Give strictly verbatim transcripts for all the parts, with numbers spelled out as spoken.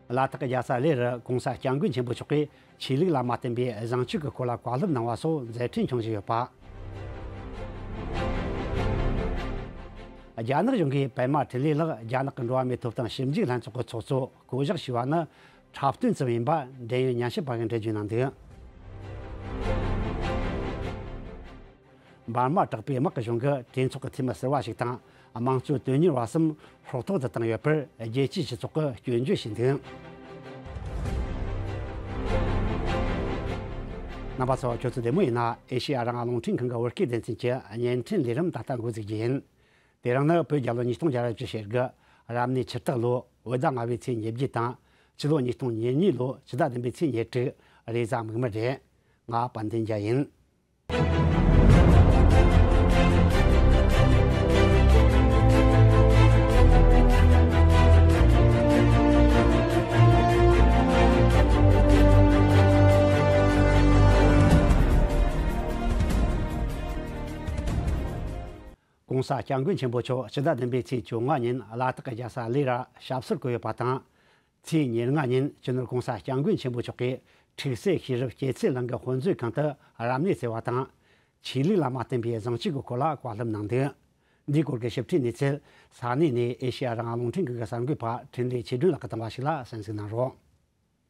ལ་དྭགས་རྒྱལ་ས་གླེ་རུ་གོང་ས་སྐྱབས་མགོན་ཆེན་པོ་མཆོག་གིས་ཆོས་ལུགས་ལ་མ་བརྟེན་པའི་བཟང་སྤྱོད་ཀྱི་སྐོར་ལ་བཀའ་སློབ་གནང་བ་སོགས་མཛད་འཕྲིན་འཁྱོངས་བཞིན་ཡོད་པ། རྒྱ་ནག་གཞུང་གིས་པད་མ་འཕྲིན་ལས་ལགས་རྒྱ་ནག་གི་འགྲོ་བ་མིའི་ཐོབ་ཐང་ཞིབ་འཇུག་ལྷན་ཚོགས་ཀྱི་ཚོགས་གཙོ་བསྐོ་གཞག་བྱས་པ་ནི་འཁྲབ་སྟོན་ཙམ་ཡིན་པ་འབྲེལ་ཡོད་ཉམས་ཞིབ་པ་གིས་འགྲེལ་བརྗོད་གནང་འདུག་འབར་མ་དྲག་པོའི་དམག་གི་གཞུང་གིས་གྲོས་ཚོགས་ཀྱི་འཐུས་མི་ཟུར་པ་ཞིག་དང་དམངས་གཙོའི་དོན་གཉེར་བ་གསུམ་ཧྲོག་ཐོག་ཏུ་བཏང་ཡོད་པར་རྒྱལ་སྤྱིའི་སྤྱི་ཚོགས་ཀྱིས་སྐྱོན་བརྗོད་བྱས་འདུག་རྣམ་པ་ཚོ། ཁྱོད་ཚོ་བདེ་མོ་ཡིན་ན། ཨེ་ཤེ་ཡ་རང་དབང་རླུང་འཕྲིན་ཁང་གི་བོད་སྐད་སྡེ་ཚན་གྱི་བརྙན་འཕྲིན་ལས་རིམ་ད་ལྟ་འགོ་འཛུགས་རྒྱུ་ཡིན། དེ་རིང་ནི་བོད་རྒྱལ་ལོ་ཉིས་སྟོང་བརྒྱ་ར་བཅུ་ཞེ་དགུ། རབ་གནས་ཆུ་སྟག་ལོ། བོད་ཟླ་ལྔ་པའི་ཚེས་ཉེར་བརྒྱད་དང་། ཕྱི་ལོ་ཉིས་སྟོང་ཉེར་གཉིས་ལོ་ཕྱི་ཟླ་བདུན་པའི་ཚེས་ཉེར་དྲུག། རེས་གཟའ་མིག་དམར་རེད། ང་དཔལ་ལྡན་རྒྱལ་ཡིན། གོང་ས་སྐྱབས་མགོན་ཆེན་པོ་མཆོག་ཕྱི་ཟླ་བདུན་པའི་ཚེས་བཅོ་ལྔ་ཉིན་ལ་དྭགས་ཀྱི་རྒྱལ་ས་གླེ་རུ་ཞབས་སོར་བཀོད་ཡོད་པ་དང་། ཚེས་ཉེར་ལྔ་ཉིན་སྤྱི་ནོར་གོང་ས་སྐྱབས་མགོན་ཆེན་པོ་མཆོག་གིས་ཁྲུག་སེ་ཤེས་རབ་སྐྱེད་ཚལ་གླིང་གི་དཔེ་མཛོད་ཁང་དུ་རབ་གནས་བརྩི་བ་དང་། ཆོས་ལུགས་ལ་མ་བརྟེན་པའི་བཟང་སྤྱོད་ཀྱི་སྐོར་ལ་བཀའ་སློབ་གནང་འདུག་འདིའི་སྐོར་གྱི་ཞིབ་ཕྲའི་གནས་ཚུལ་ས་གནས་ནས་ཨེ་ཤེ་ཡ་རང་དབང་རླུང་འཕྲིན་ཁང་གི་གསར་འགོད་པ་འཕྲིན་ལས་ཆོས་སྒྲོན་ལགས་ཀྱིས་བཏང་བ་ཞིག་ལ་གསན་གཟིགས་གནང་རོགས།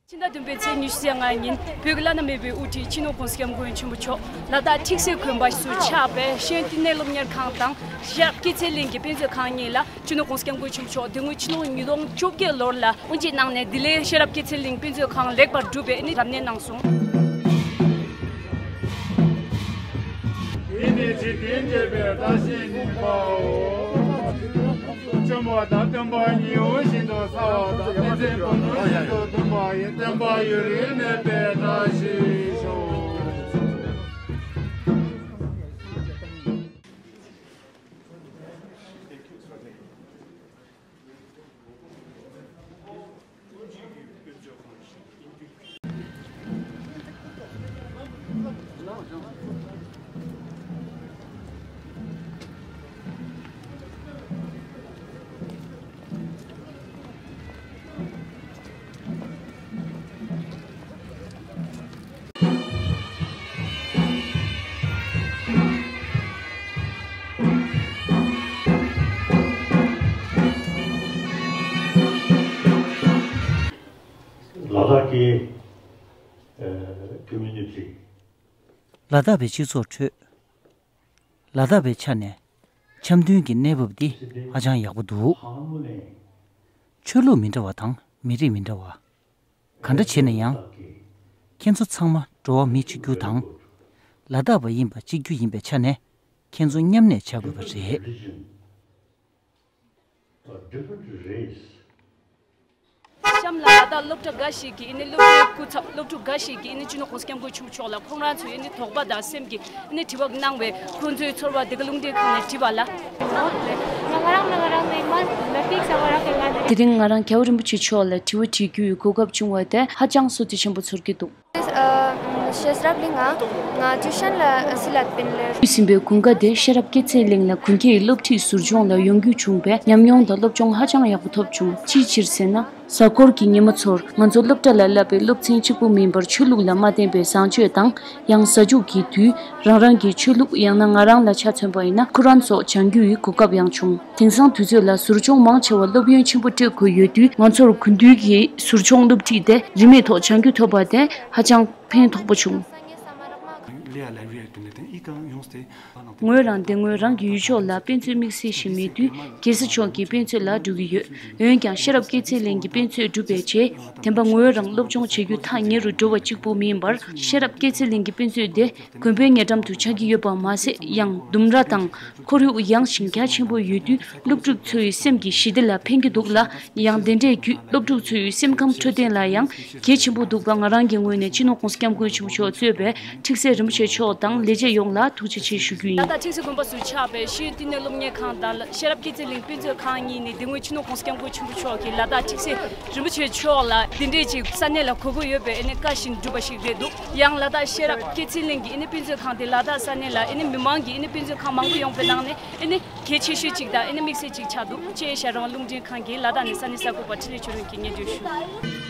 ཕྱི་ཟླ་བདུན་པའི་ཚེས་ཉི་ཤུ་རྩ་ལྔ་ཉིན་བོད་ཀྱི་བླ་ན་མེད་པའི་དབུ་ཁྲིད་སྤྱི་ནོར་༸གོང་ས་༸སྐྱབས་མགོན་ཆེན་པོ་མཆོག་ལ་དྭགས་ཁྲིག་སེ་དགོན་པ་སུ་ཆགས་པའི་ཤེས་ཡོན་བསྟི་གནས་སློབ་གཉེར་ཁང་དང་ཤེས་རབ་སྐྱེད་ཚལ་གླིང་གི་དཔེ་མཛོད་ཁང་གཉིས་ལ་སྤྱི་ནོར་༸གོང་ས་༸སྐྱབས་མགོན་ཆེན་པོ་མཆོག་དེ་སྔོན་ཕྱི་ལོ་ཉིས་སྟོང་བཅོ་བརྒྱད་ལོར་ལ་དབུ་འབྱེད་གནང་ནས། དེ་ལས་ཤེས་རབ་སྐྱེད་ཚལ་གླིང་དཔེ་མཛོད་ཁང་ལེགས་པར་གྲུབ་པའི་ནི་རབ་གནས་གནང་སོང་། ཡིད་ནི་འཇིག་རྟེན་འདས་པའི་བཀྲ་ཤིས་སྙིང་པོའོ། བཅོམ་པ་དང་སྟོན་པ་ཉི་འོད་བཞིན་དུ་གསལ་བ་དང་། མི་མཛེས་པོ་ནོར་བཞིན་དུ་ལྡན་པ་ཡི། བསྟན་པ་ཡུན་རིང་གནས་པའི་བཀྲ་ཤིས་ཤོག། ལ་དྭགས་ཀྱི་ཨ་ཀོ་མུ་ནི་ཊི། ལ་དྭགས་པའི་སྤྱི་ཚོགས་ཁྲོད། ལ་དྭགས་པའི་ཆ་ནས་འཆམ་མཐུན་གྱི་གནས་བབ་འདི་ཧ་ཅང་ཡག་པོ་འདུག་ཆོས་ལུགས་མི་འདྲ་བ་དང་མི་རིགས་མི་འདྲ་བ། ག་འདྲ་བྱས་ན་ཡང་། ཁྱེད་ཚོ་ཚང་མ་འགྲོ་བ་མི་གཅིག་གྱུར་དང་། ལ་དྭགས་པ་ཡིན་པ་གཅིག་གྱུར་ཡིན་པའི་ཆ་ནས་ཁྱེད་ཚོ་མཉམ་གནས་བྱ་དགོས་པ་རེད། གཤམ་ལ་ལ་དྭགས་སློབ་གྲྭ་འགའ་ཞིག་གིས་ཨ་ནི་སློབ་གྲྭའི་སྐུ་ཚབ། སློབ་ཕྲུག་འགའ་ཞིག་གིས་ཨ་ནི་སྤྱི་ནོར་༸གོང་ས་༸སྐྱབས་མགོན་ཆེན་པོ་མཆོག་ལ་ཁོང་རང་ཚོའི་ཨ་ནི་དོགས་པ་དང་སེམས་ཀྱི་ཨ་ནི་དྲི་བ་གནང་བས། ཁོང་ཚོའི་ཚོར་བ་འདི་ག་རླུང་འཕྲིན་ཁང་ནས་དྲིས་པ་ལ། དེ་རིང་ང་རང་རྒྱལ་བ་རིན་པོ་ཆེ་མཆོག་ལ་དྲི་བ་དྲི་རྒྱུའི་གོ་སྐབས་བྱུང་བ་དེ་ཧ་ཅང་བསོད་བདེ་ཆེན་པོ་ཚོར་གྱི་འདུག་ཤེས་རབ་གླིང་། ང་ང་ཊི་ཡུ་ཤན་ལ་སི་ལ་པིན་ལེར། ཕུལ་ཟིན་པའི་དགུན་ཁ་དེ་ཤེས་རབ་སྐྱེད་ཚལ་གླིང་ལ་དགུན་ཁའི་སློབ་ཁྲིད་ཟུར་སྦྱོང་ལ་ཡོང་རྒྱུ་བྱུང་བས། ཉམས་མྱོང་དང་སློབ་སྦྱོང་ཧ་ཅང་ཡག་པོ་ཐོབ་བྱུང་། ཅིའི་ཕྱིར་ཟེར་ན། གཟའ་འཁོར་གྱི་ཉི་མ་ཚོར་ང་ཚོ་སློབ་གྲྭ་ལ་བསླབ་པའི་སློབ་ཚན་གཅིག་པུ་མིན་པར་ཆོས་ལུགས་ལ་མ་བརྟེན་པའི་བཟང་སྤྱོད་དང་། ཡང་གཟའ་མཇུག་གི་དུས་རང་རང་གི་ཆོས་ལུགས། ཡང་ན་ང་རང་ལ་ཆ་མཚོན་པ་ཡིན་ན་ཁོ་རན་སོགས་སྦྱང་རྒྱུའི་གོ་སྐབས་ཡང་བྱུང་། དེང་སང་དུས་ཚོད་ལ་ཟུར་སྦྱོང་མང་ཆེ་བ་སློབ་ཡོན་ཆེན་པོ་སྤྲོད་དགོས་ཡོད་དུས། ང་ཚོར་དགུན་དུས་ཀྱི་ཟུར་སྦྱོང་སློབ་ཁྲིད་དེ་རིན་མེད་ཐོག་སྦྱང་རྒྱུ་ཐོབ་པ་དེ་ཧ་ཅང་ཕན་ཐོགས་པོ་བྱུང་། ངོས་རང་དེ་སྔོན་རང་གི་ཡུལ་ཕྱོགས་ལ་དཔེ་མཛོད་དམིགས་བསལ་ཞིག་མེད་དུས། རྒྱལ་ས་ཕྱོགས་ཀྱི་དཔེ་མཛོད་ལ་འགྲོ་གི་ཡོད། འོན་ཀྱང་ཤེས་རབ་སྐྱེད་ཚལ་གླིང་གི་དཔེ་མཛོད་གྲུབ་པའི་རྗེས། བདེན་པ་ངོས་རང་སློབ་སྦྱོང་བྱེད་རྒྱུ་ཐག་ཉེ་རུ་འགྲོ་བ་གཅིག་པུ་མིན་པར། ཤེས་རབ་སྐྱེད་ཚལ་གླིང་གི་དཔེ་མཛོད་དེ་དགོན་པའི་ཉེ་འགྲམ་དུ་ཆགས་ཀྱི་ཡོད་པ་མ་ཟད། ཡང་ལྡུམ་ར་དང་ཁོར་ཡུག་ཡངས་ཤིང་རྒྱ་ཆེན་པོ་ཡོད་དུས། སློབ་ཕྲུག་ཚོའི་སེམས་ཀྱི་ཞི་བདེ་ལ་ཕན་གྱི་འདུག་ལ། ཡང་དེ་འདྲའི་བརྒྱུད་སློབ་ཕྲུག་ཚོའི་སེམས་ཁམས་འཕྲོད་བསྟེན་ལ་ཡང་གལ་ཆེན་པོ་འདུག་པ། ང་རང་གི་ངོས་ནས་སྤྱི་ནོར་༸གོང་ས་༸སྐྱབས་མགོན་ཆེན་པོ་མཆོག་གཙོས་པའི་ཁྲིག་སེ་རིན་པོ་ཆེ། མཆོག་དང་ལས་བྱེད་ཡོངས་ལ་ཐུགས་རྗེ་ཆེ་ཞུ་རྒྱུ་ཡིན། ལ་དྭགས་ཁྲིག་སེ་དགོན་པ་སུ་ཆགས་པའི་ཤེས་ཡོན་བསྟི་གནས་སློབ་གཉེར་ཁང་དང་ཤེས་རབ་སྐྱེད་ཚལ་གླིང་དཔེ་མཛོད་ཁང་གཉིས་ནས་དེ་སྔོན་སྤྱི་ནོར་གོང་ས་སྐྱབས་མགོན་ཆེན་པོ་མཆོག་གིས་ལ་དྭགས་ཁྲིག་སེ་རིན་པོ་ཆེ་མཆོག་ལ་འདི་འདྲས་ཅིག་ས་གནས་ལ་དགོས་མཁོ་ཡོད་པའི་ཨ་ནི་བཀའ་བཞིན་བསྒྲུབས་པ་ཞིག་རེད་འདུག་ཡང་ལ་དྭགས་ཤེས་རབ་སྐྱེད་ཚལ་གླིང་གི་ཨ་ནི་དཔེ་མཛོད་ཁང་དེ་ལ་དྭགས་ས་གནས་ལ་ཨ་ནི་མི་མང་གི་ཨ་ནི་དཔེ་མཛོད་ཁང་མང་པོ་ཡོང་པའི་ནང་ནས་ཨ་ནི་གལ་ཆེ་ཤོས་གཅིག་དང་ཨ་ནི་དམིགས་བསལ་གཅིག་ཆགས་འདུག་ཅེས་ཨེ་ཤ་ཡ་རང་དབང་རླུང་འཕྲིན་ཁང་གིས་ལ་དྭགས་ནས་ས་གནས་གསར་འགོད་པ་འཕྲིན་ལས་ཆོས་སྒྲོན་གྱིས་སྙན་སྒྲོན་ཞུས།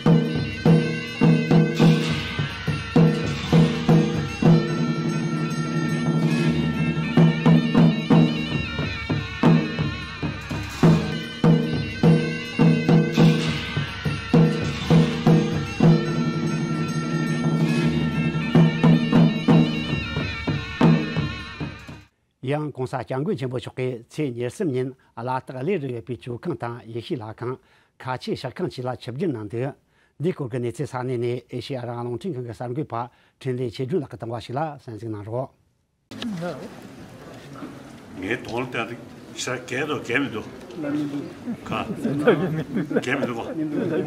ཡང་༸གོང་ས་༸སྐྱབས་མགོན་ཆེན་པོ་མཆོག་གིས་ཚེས་ཉེར་གསུམ་ཉིན་ལ་དྭགས་གླེ་རུ་ཡོད་པའི་ཇོ་ཁང་དང་ཡེ་ཤེས་ལྷ་ཁང་། ཁ་ཆེ་ཤར་ཁང་བཅས་ལ་ཆིབས་བསྒྱུར་གནང་འདུག་འདིའི་སྐོར་གྱི་གནས་ཚུལ་ས་གནས་ནས་ཨེ་ཤེ་ཡ་རང་དབང་རླུང་འཕྲིན་ཁང་གི་གསར་འགོད་པ་འཕྲིན་ལས་ཆོས་སྒྲོན་ལགས་ཀྱིས་བཏང་བ་ཞིག་ལ་གསན་གཟིགས་གནང་རོགས། ངའི་གདོང་ལ་བལྟས་ཏེ་ཤ་རྒས་དོ་རྒས་མི་འདུག་ལ་མི་འདུག་ག་རྒས་མི་འདུག་ག་མི་འདུག་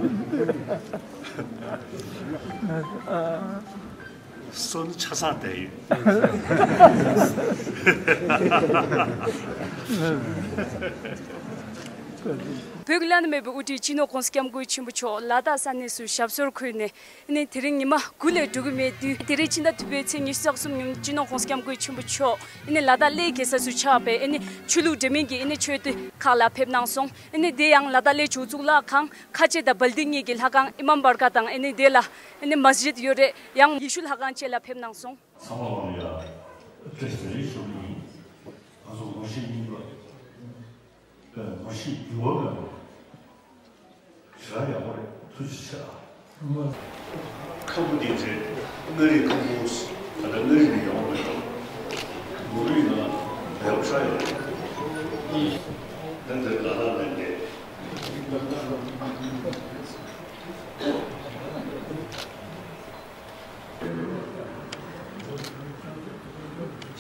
སོ་ནི་ཆ་ཚང་བསྡད་ཡོད། བོད་ཀྱི་བླ་ན་མེད་པའི་དབུ་ཁྲིད་སྤྱི་ནོར་༸གོང་ས་༸སྐྱབས་མགོན་ཆེན་པོ་མཆོག་ལ་དྭགས་ས་གནས་སུ་ཞབས་སོར་འཁོད་ནས་ཨ་ནི་དེ་རིང་ཉི་མ་དགུ་ལས་འགྲོ་གི་མེད་དུས་དེ་རིང་ཕྱི་ཟླ་དྲུག་པའི་ཚེས་ཉི་ཤུ་རྩ་གསུམ་ཉིན་སྤྱི་ནོར་༸གོང་ས་༸སྐྱབས་མགོན་ཆེན་པོ་མཆོག་ཨ་ནི་ལ་དྭགས་གླེ་རྒྱལ་ས་སུ་ཆགས་པའི་ཨ་ནི་ཆོས་ལུགས་འདྲ་མིན་གྱི་ཨ་ནི་ཆོས་སྡེ་ཁག་ལ་ཕེབས་གནང་སོང་། ཨ་ནི་དེ་ཡང་ལ་དྭགས་གླེ་ཇོ་གཙུག་ལག་ཁང་ཁ་ཆེ་དང་སྦལ་ཏི་གཉིས་ཀྱི་ལྷ་ཁང་ཨི་མམ་བར་ག་དང་ཨ་ནི་དེ་ལ་ཨ་ནི་མ་སི་ཇིད་ཡོད་རེད། ཡང་ཡེ་ཤུ་ལྷ་ཁང་བཅས་ལ་ཕེབས་གནང་སོང་། ཚང་མ་ལ་ཡ་བཀྲ་ཤིས་བདེ་ལེགས་ཞུ་གི་ཡིན། ང་ཚོ་ངོ་ཤེས་རྙིང་པ། ངོ་ཤེས་འགྱུར་བ་མེད་པ། ཞེ་དྲག་ཡག་པོ་རེད། ཐུགས་རྗེ་ཆེ་ཨ། ཁམ་བུ་དེ་ཚོས་མངའ་རིས་ཁམ་བུ། ད་ལྟ་མངའ་རིས་ནས་ཡོང་བ་མེད་འགྲོ། མུ་གུའི་ནང་བལ་པོ་ཤ་ཡོད་རེད། ད་འདིར་ལ་དྭགས་ནས་བསྡད།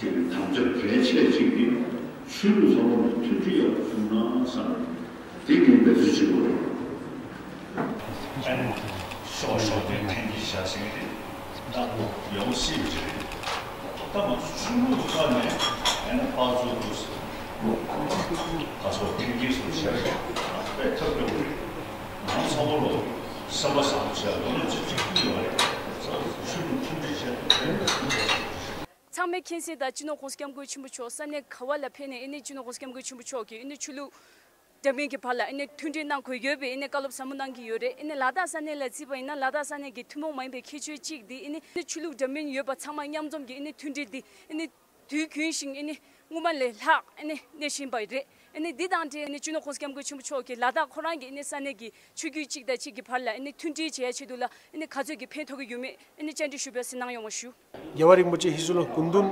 ཅེས་པའི་དམ་བཅའ་གལ་ཆེ་གཅིག་ནི་ཆོས་ལུགས་ཚང་མ་ལ་མཐུན་སྒྲིལ་ཡག་པོ་བྱུང་ན་བསམ། དེ་གིན་འབད་རྩོལ་བྱེད་དགོས་རེད། ཨ་ནི་ཤོག་ཤོག་དེ་འཐེན་གྱི་བཞག་ཟིན་རེད། ད་ཡོང་སྲིད་ཀྱི་རེད། ད་ང་ཚོ་ཆོས་ལུགས་ཀྱི་ཐོག་ནས་ཨ་ནི་ཕར་ཚུར་དུ་ད་ཚོ་འཐེན་གྱི་སུ་བྱས་རེད། དཔེ་ཐབས་སྐྱོ་པོ་རེད། ང་ཚང་མ་ལོ་སེམས་པ་བཟང་པོ་བྱས་ལོ་ལོ་ཅིག་ཅིག་ཐུག་ཡོད་རེད། ཚང་མས་མཁྱེན་གསལ་ལྟར་སྤྱི་ནོར་༸གོང་ས་༸སྐྱབས་མགོན་ཆེན་པོ་མཆོག་ས་གནས་ག་བ་ལ་ཕེབས་ནས་ཨ་ནི་སྤྱི་ནོར་༸གོང་ས་༸སྐྱབས་མགོན་ཆེན་པོ་མཆོག་གིས་ཨ་ནི་ཆོས་ལུགས་འདྲ་མིན་གྱི་བར་ལ་ཨ་ནི་མཐུན་སྒྲིལ་གནང་དགོས་ཡོད་པའི་ཨ་ནི་བཀའ་སློབ་ཟབ་མོ་གནང་གི་ཡོད་རེད། ཨ་ནི་ལ་དྭགས་ས་གནས་ལ་བརྩིས་པ་ཡིན་ན་ལ་དྭགས་ས་གནས་ཀྱི་ཐུན་མོང་མ་ཡིན་པའི་ཁྱད་ཆོས་གཅིག་འདི་ཨ་ནི་ཆོས་ལུགས་འདྲ་མིན་ཡོད་པ་ཚང་མ་མཉམ་འཛོམས་ཀྱི་ཨ་ནི་མཐུན་སྒྲིལ་འདི་ཨ་ནི་དུས་རྒྱུན་བཞིན་ཨ་ནི་སྔོན་མ་ལས་ལྷག་ཨ་ནི་གནས་བཞིན་པ་རེད། ཨ་ནི་འདི་དང་འབྲེལ་ཨ་ནི་སྤྱི་ནོར་༸གོང་ས་༸སྐྱབས་མགོན་ཆེན་པོ་མཆོག་གིས་ལ་དྭགས་ཁོ་རང་གི་ཨ་ནི་ས་གནས་ཀྱི་ཆོས་བརྒྱུད་གཅིག་དང་གཅིག་གི་བར་ལ་ཨ་ནི་མཐུན་སྒྲིལ་བྱེད་ཡ་ཆེད་དུ་ལ་ཨ་ནི་ག་ཚོད་ཀྱི་ཕན་ཐོགས་ཀྱི་ཡོད་མེད་ཨ་ནི་བཅར་འདྲི་ཞུས་པ་གསན་གནང་ཡོང་བ་ཞུ། རྒྱལ་བ་རིན་པོ་ཆེ་ཧི་ཟུ་ལ་སྐུ་མདུན་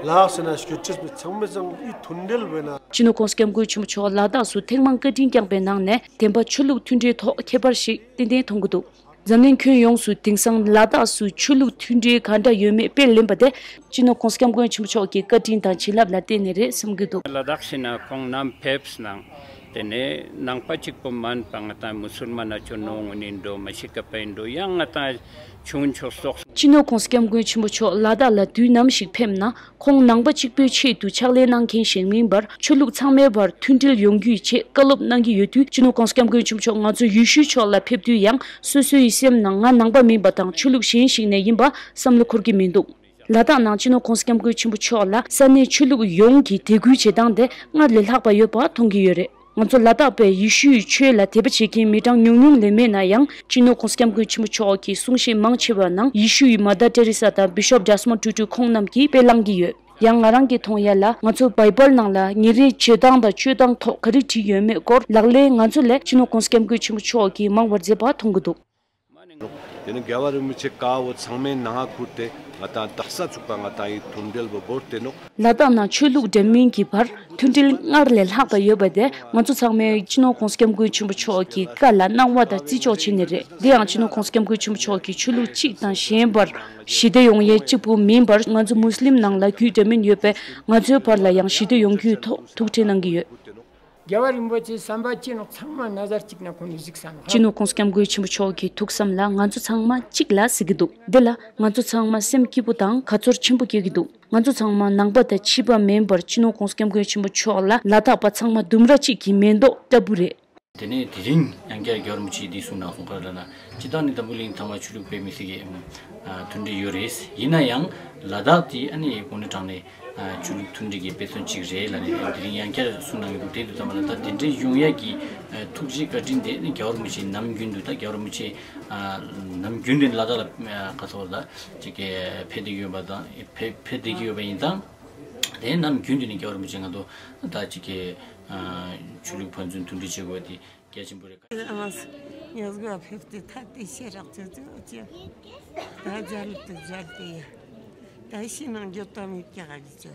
ལ་ཟེར་ན་སྐྱོད་ཅེས་པའི་ཚང་མས་ཚང་ཨི་མཐུན་སྒྲིལ་བས་ན། སྤྱི་ནོར་༸གོང་ས་༸སྐྱབས་མགོན་ཆེན་པོ་མཆོག་ལ་དྭགས་སུ་ཐེངས་མང་བཀའ་དྲིན་བསྐྱངས་པའི་ནང་ནས་བདེན་པ་ཆོས་ལུགས་མཐུན་སྒྲིལ་ཐོག་ཁྱད་པར་ཞིག་ཏན་ཏན་མཐོང་གི་འདུག་འཛམ་གླིང་ཁྱོན་ཡོངས་སུ་དེང་སང་ལ་དྭགས་སུ་ཆོས་ལུགས་མཐུན་སྒྲིལ་ག་འདྲ་ཡོད་མེད་དཔེ་ལེན་པ་དེ་སྤྱི་ནོར་༸གོང་ས་༸སྐྱབས་མགོན་ཆེན་པོ་མཆོག་གི་བཀའ་དྲིན་དང་བྱིན་རླབས་ལ་བརྟེན་ནས་རེད་བསམ་གྱི་འདུག་ལ་དྭགས་ཤིག་ན་ཁོང་ནམ་ཕེབས་སྣང་། དེ་ནས་ནང་པ་གཅིག་པོ་མིན་པ་ང་དང་མུ་སུལ་མན་ན་ཆོ་ནོ་ངོ་ནི་འགྲོ་མ་ཤི་ཀ་པའི་འགྲོ་ཡང་ང་དང་ཆུང་ཆོ་སོགས། སྤྱི་ནོར་༸གོང་ས་༸སྐྱབས་མགོན་ཆེན་པོ་མཆོག་ལ་དྭགས་ལ་དུས་ནམ་ཞིག་ཕེབས་ན་ཁོང་ནང་པ་གཅིག་པོའི་ཆེད་དུ་ཕྱག་ལས་གནང་མཁན་ཞིག་མིན་པར་ཆོས་ལུགས་ཚང་མའི་བར་མཐུན་སྒྲིལ་ཡོང་རྒྱུའི་ཆེད་བཀའ་སློབ་གནང་གི་ཡོད་དུས་སྤྱི་ནོར་༸གོང་ས་༸སྐྱབས་མགོན་ཆེན་པོ་མཆོག་ང་ཚོ་ཡེ་ཤུའི་ཕྱོགས་ལ་ཕེབས་དུས་ཡང་སོ་སོའི་སེམས་ནང་ང་ནང་པ་མིན་པ་དང་ཆོས་ལུགས་གཞན་ཞིག་ནས་ཡིན་པ་བསམ་བློ་འཁོར་གྱི་མི་འདུག་ལ་དྭགས་ནང་སྤྱི་ནོར་༸གོང་ས་༸སྐྱབས་མགོན་ཆེན་པོ་མཆོག་ལ་ས་གནས་ཆོས་ལུགས་ཡོངས་ཀྱིས་དད་གུས་བྱེད་སྟངས་དེ་སྔར་ལས་ལྷག་པ་ཡོད་པ་མཐོང་གི་ཡོད་རེད། ང་ཚོ་ལ་དྭགས་པས་ཡེ་ཤུའི་ཆོས་ལ་དད་པ་བྱེད་མཁན་མི་གྲངས་ཉུང་ཉུང་ལས་མེད་ན་ཡང་སྤྱི་ནོར་༸གོང་ས་༸སྐྱབས་མགོན་ཆེན་པོ་མཆོག་གི་གསུང་བཤད་མང་ཆེ་བ་ནང་ཡེ་ཤུ་ཡི་མ་དར་ཏེ་རེ་ས་དང་བི་ཤོབ་ཌེ་སི་མོན་ཊུ་ཊུ་ཁོང་རྣམས་ཀྱིས་དཔེ་བླངས་ཀྱི་ཡོད། ཡང་ང་རང་གིས་མཐོང་ཡ་ལ་ང་ཚོ་བྷའི་བལ་ནང་ལ་ཉིན་རེའི་བྱེད་སྟངས་དང་སྤྱོད་སྟངས་ཐོག་ག་རེ་བྲིས་ཡོད་མེད་སྐོར་ལག་ལེན་ང་ཚོ་ལས་སྤྱི་ནོར་༸གོང་ས་༸སྐྱབས་མགོན་ཆེན་པོ་མཆོག་གིས་མང་བར་མཛད་པ་མཐོང་གི་འདུག་དེ་ནི་རྒྱལ་བ་རིན་པོ་ཆེ་ཀ་བོ་ཚང་མའི་ནང་ཁུར་ཏེ་ང་དང་དག་ས་ཚུགས་པ་ང་དང་ཡི་མཐུན་སྒྲིལ་བོ་བོར་ཏེ་ནོ། ལ་དྭགས་ནང་ཆོས་ལུགས་འདྲ་མིན་གྱི་བར་མཐུན་སྒྲིལ་སྔར་ལས་ལྷག་པ་ཡོད་པ་དེ་ང་ཚོ་ཚང་མས་སྤྱི་ནོར་༸གོང་ས་༸སྐྱབས་མགོན་ཆེན་པོ་མཆོག་གི་བཀའ་ལ་གནང་བ་དང་བརྩི་འཇོག་བྱེད་ནི་རེད། དེ་ཡང་སྤྱི་ནོར་༸གོང་ས་༸སྐྱབས་མགོན་ཆེན་པོ་མཆོག་གིས་ཆོས་ལུགས་གཅིག་དང་གཞན་བར་ཞི་བདེ་ཡོང་ཡས་གཅིག་པུ་མིན་པར་ང་ཚོ་མུ་སི་ལིམ་ནང་ལ་རྒྱུད་འདྲ་མིན་ཡོད་པས་ང་ཚོའི་བར་ལ་ཡང་ཞི་བདེ་ཡོང་རྒྱུའི་ཐོག་ཐུགས་ཁྲལ་གནང་གི་ཡོད། རྒྱལ་བ་རིན་པོ་ཆེའི་བསམ་པ་ཅི་ནོག་ཚང་མ་ན་ཟར་གཅིག་ན་ཁོང་ནས་གཟིགས་ས་ནོག་སྤྱི་ནོར་༸གོང་ས་༸སྐྱབས་མགོན་ཆེན་པོ་མཆོག་གི་ཐུགས་བསམ་ལ་ང་ཚོ་ཚང་མ་གཅིག་ལ་གཟིགས་ཀྱི་འདུག་འདི་ལ་ང་ཚོ་ཚང་མ་སེམས་སྐྱིད་པོ་དང་ཁ་ཚོར་ཆེན་པོ་སྐྱེ་གི་འདུག་ང་ཚོ་ཚང་མ་ནང་པ་དང་ཕྱི་པ་མིན་པར་སྤྱི་ནོར་༸གོང་ས་༸སྐྱབས་མགོན་ཆེན་པོ་མཆོག་ལ་ལ་དྭགས་པ་ཚང་མ་ལྡུམ་ར་གཅིག་གི་མེ་ཏོག་ལྟ་བུ་རེད། དེ་ནས་དེ་རིང་ཡང་བསྐྱར་རྒྱལ་བ་རིན་པོ་ཆེས་འདི་གསུངས་གནང་སོང་། ག་རེ་ལབ་ན། སྤྱིར་བཏང་ནི་འཛམ་བུ་གླིང་ཐང་པ་ཆོས་ལུགས་དཔེ་མི་སྲིད་ཀྱི་ཨ་མཐུན་སྒྲིལ་ཡོད་རེད། ཡིན་ན་ཡང་ལ་དྭགས་དེ་ཨ་ནི་གོ་གནས་དྲང་ནས་ཨ་ཆོས་ལུགས་མཐུན་སྒྲིལ་གྱི་དཔེ་མཚོན་གཅིག་རེད་ལབ་ནས་དེ་རིང་ཡང་བསྐྱར་གསུངས་གནང་གི་འདུག་དེ་དུས་ཙམ་པ་ལ་ད་དེ་འདྲའི་ཡོང་ཡ་གི་ཨ་ཐུགས་རྗེ་བཀའ་དྲིན་དེ་ནི་རྒྱལ་བ་རིན་པོ་ཆེ་ནམ་རྒྱུན་དུ་ད་རྒྱལ་བ་རིན་པོ་ཆེ་ཨ་ནམ་རྒྱུན་དུ་ལ་དྭགས་ལ་ཨ་ག་ཚོད་ལ་ཅིག་གི་ཕེབས་བསྡད་ཡོད་པ་དང་ཕེབས་ཕེབས་བསྡད་ཀྱི་ཡོད་པ་ཡིན་ཙང་། དེ་ནམ་རྒྱུན་དུ་ནི་རྒྱལ་བ་རིན་པོ་ཆེ་ང་ཚོ་ད་ཅིག་གི་ཨ་ཆོས་ལུགས་ཕན་ཚུན་མཐུན་སྒྲིལ་བྱེད་དགོས་པ་དེ་གལ་ཆེན་པོ་རེད། ཨ་མ་ངས་སྒོ་ཕེབས་ཏེ་ཐ་དེ་ཤེས་རག་ཚོད་ཚོད་ཅེ། ད་མཇལ་དུ་མཇལ་ཏེ་ད་ཤི་ནང་འགྱོད་དམ་ཡིད་ཀྱི་ཧ་གི་ཅོ།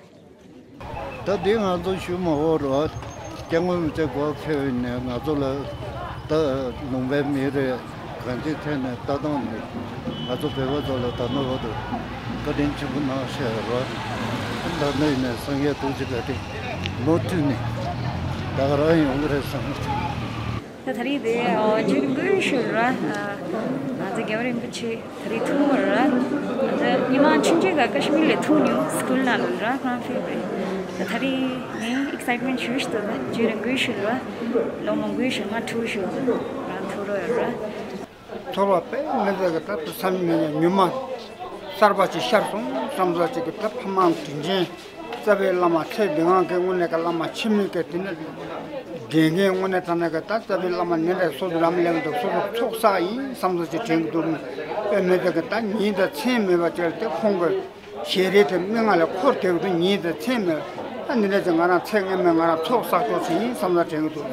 ད་དེ་ང་ཚོ་ཞུ་མ་འོ་རོ། སྐྱབས་མགོན་མི་ཚེ་སྒོ་ཕེབས་ནས་ང་ཚོ་ལ་ད་ལུང་པའི་མི་རེད། གང་ཅིའི་ཐད་ནས་ལྟ་སྟངས་ནི་ང་ཚོ་བོད་པ་ཚོ་ལ་ད་ནོ་བ་དུ་བཀའ་དྲིན་ཆེན་པོ་གནང་ཤེས་རོ། ད་ནི་ནས་སངས་རྒྱས་ཐུགས་རྗེ་བཀའ་དྲིན་མུ་མཐུད་ནས་ད་ག་རང་ཡོང་གི་རེད་བསམ། ད་ད་རེས་དེ་རྒྱུན་དགོས་ཞུ་ར། ང་ཚོ་རྒྱལ་བ་རིན་པོ་ཆེ་ད་རེས་ཐུག་བར་ར། ད་ཉི་མ་ཆུང་ཆུང་ག་ཀ་ཤི་མིར་ལ་ཐུག་ནས་སི་ཀུལ་ནང་ལ་ར་ཁོང་ཕེབས་རེད། ད་ད་རེས་ངས་ཨེག་སའིཊ་མེན་ཊི་ཞུ་ཞུ་ད་རྒྱུན་དགོས་ཞུ་ར། ལོ་མང་པོའི་ཞུ་ང་ཐུག་ཞུ་ར་ཐུག་རོགས་ཡོད་ར། ཚོར་བ་དཔེ་མི་འདྲ་གི་ད་དུ་བསམ་ནས་ཉི་མ་གསར་པ་ཅིག་ཤར་སོང་བསམ་ས་ཅིག་གི་ད་ཕ་མ་དྲིན་ཅན་རྩ་བའི་བླ་མ་ཚེ་འདི་འང་གི་དངོས་གནས་ཀྱི་བླ་མ་འཆི་མེད་ཀྱི་དེ་ནི་དགེ་རྒན་དངོས་གནས་དྲང་གནས་ཀྱི་ད་རྩ་བའི་བླ་མ་ནི་འདྲ་སོ་སོ་རམ་ལེགས་འདུག་སོ་སོ་ཚོགས་བསགས་ཡིན་བསམ་ས་ཅིག་དྲན་གི་འདུག་དཔེ་མི་འདྲ་གི་ད་ཉིན་དང་མཚན་མེད་པ་ཅིག་དེ་ཁོང་གི་ཞལ་རས་དེ་མིག་སྔ་ལ་འཁོར་དེ་གི་དུ་ཉིན་དང་མཚན་མེད་ད་ནི་འདྲ་ཅིག་ང་རང་ཚེ་སྔ་མའི་ང་རང་ཚོགས་བསགས་ཆོག་ཅིག་ཡིན་བསམ་ས་དྲན་གི་འདུག་